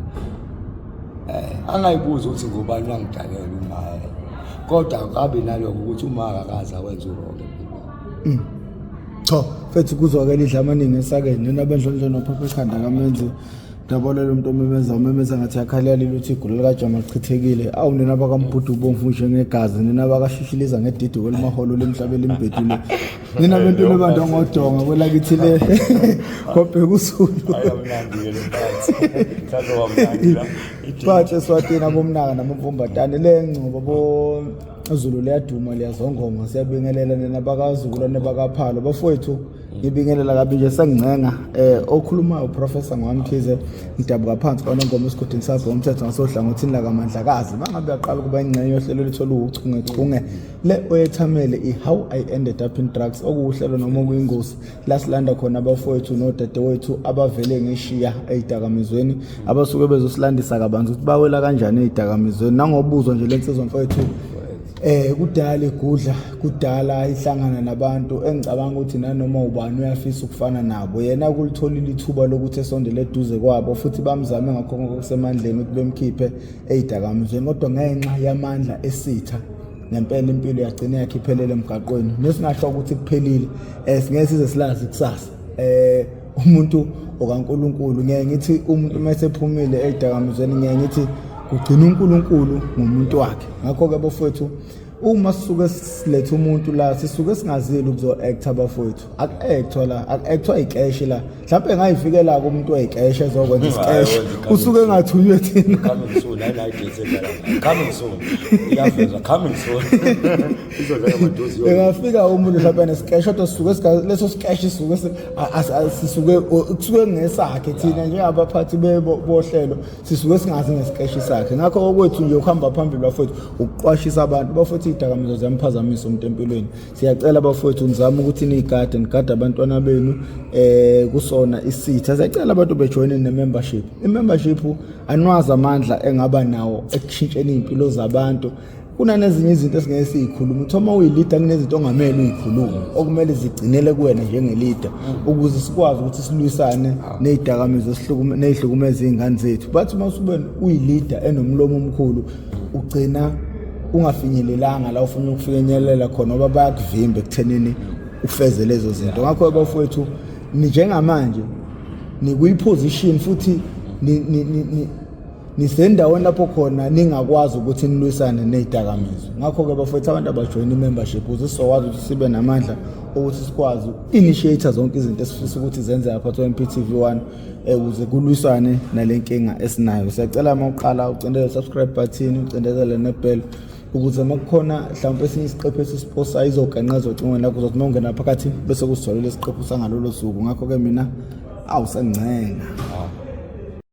angayibuza ukuthi ngubani wangidakela uma, kodwa akabi nalokho ukuthi uma akakaze awenze u-wrong empilweni. Cha mfethu, kuzwakela idla amaningi esakeni. Nina bendlondlo nophapha ekhanda kamenzi ndabolela umuntu omemeza umemeza ngathi yakhalela ukuthi igula likajama lichithekile. Awu nina bakambhudu ubomvu njengegazi, nina bakashishiliza ngedidi kwelimaholo lemhlaba elimbhedule, nina bentula abantu ngodonga kwelakithi le kobheka usulu. Ayamnandi-ke le mphathi, mhlawumbe wamnandi la. Phathe Eswatini abomnaka namamvumbatane le ngcobo bo Zulu liyaduma liyazongoma. Siyabingelela nina bakazukulwane bakaphalo bafowethu, ngibingelela kabi nje sengingcenga. Okhulumayo uProfessor Ngwamkhize, ngidabuka phansi kwaNongoma esigodini sakho umthetho ngasohlangothini lakaMandlakazi. Mangabe uyaqala ukuba ingxenye yohlelo luthola uchungechunge le oyethamele i-How I Ended Up in Drugs, okuwuhlelo noma okuyingozi la silanda khona abafowethu nodadewethu abavele ngeshiya ey'dakamizweni, abasuke bezosilandisa kabanzi ukuthi bawela kanjani ey'dakamizweni. Nangobuzwa nje lensizwa mfowethu, kudala igudla, kudala ihlangana nabantu engicabanga ukuthi nanoma ubani uyafisa ukufana nabo. Yena kulitholile ithuba lokuthi esondele eduze kwabo futhi bamzame ngakho konke okusemandleni ukuthi bemkhiphe ey'dakamizweni, kodwa ngenxa yamandla esitha ngempela impilo yagcina yakhe iphelele emgaqweni. Nesingasho ukuthi kuphelile, singeke size silazi kusasa. Umuntu okaNkuluNkulu, ngeke ngithi umuntu uma esephumile ey'dakamizweni, ngeke ngithi kugcina uNkulunkulu ngomuntu wakhe. Ngakho-ke bafowethu, uma sisuke siletha umuntu la, sisuke singazile ukuzo-acta bafowethu. Aku-actwa la, aku-actwa ikeshi la. Mhlawumpe ngayifikela-ke umuntu weyikeshe ezokwenza isikeshe, usuke engathunywe thina. Coming soon, ayinayo idate edlala, coming soon iyavezwa, coming soon izodlala maduze. Engafika umuntu mhlawumbe nesikeshe, kodwa sisuke leso sikeshe sisuke sisuke kusuke ngesakhe. Thina njengabaphathi bohlelo sisuke singazi ngesikeshe sakhe. Ngakho okwethu nje ukuhamba phambili bafowethu, ukuqwashisa abantu bafowethu. Iy'dakamizwa ziyamphazamisa umuntu empilweni. Siyacela bafowethu, nizame ukuthi niyigade, nigade abantwana benu kusona isitha. Siyacela abantu bejoyine ne-membership. I-membership anwazi amandla engaba nawo ekushintsheni iy'mpilo zabantu. Kunanezinye izinto esingeke siyikhulume. Uthi uma uyi-leader, kunezinto ongamele uyikhulume, okumele zigcinele kuwena njenge-leader, ukuze sikwazi ukuthi silwisane ney'dakamizwa ney'hlukumeza iy'ngane zethu. Bathi uma usube uyi-leader enomlomo omkhulu, ugcina ungafinyelelanga la ufuna ukufinyelela khona, ngoba bayakuvimba ekuthenini ufeze lezo zinto. Ngakho bafowethu, njengamanje nikwi-position futhi nisendaweni lapho khona ningakwazi ukuthi nilwisane ney'dakamizwa. Ngakho-ke bafowethu, abantu abajoyina i-membership ukuze sizokwazi ukuthi sibe namandla ukuthi sikwazi uku-initiate zonke izinto esifisa ukuthi zenzeka phakathi kwa-MPTV 1, ukuze kulwisane nale nkinga esinayo. Siyacela uma uqala ucindezele subscribe button, ucindezele ne-bell, ukuze uma kukhona mhlawumpe esinye isiqephu esisiposayo izogenqeza ocingweni lakho, uzothi uma ungena phakathi bese kusitholela isiqephu sangalolo suku. Ngakho-ke mina awusengincenga.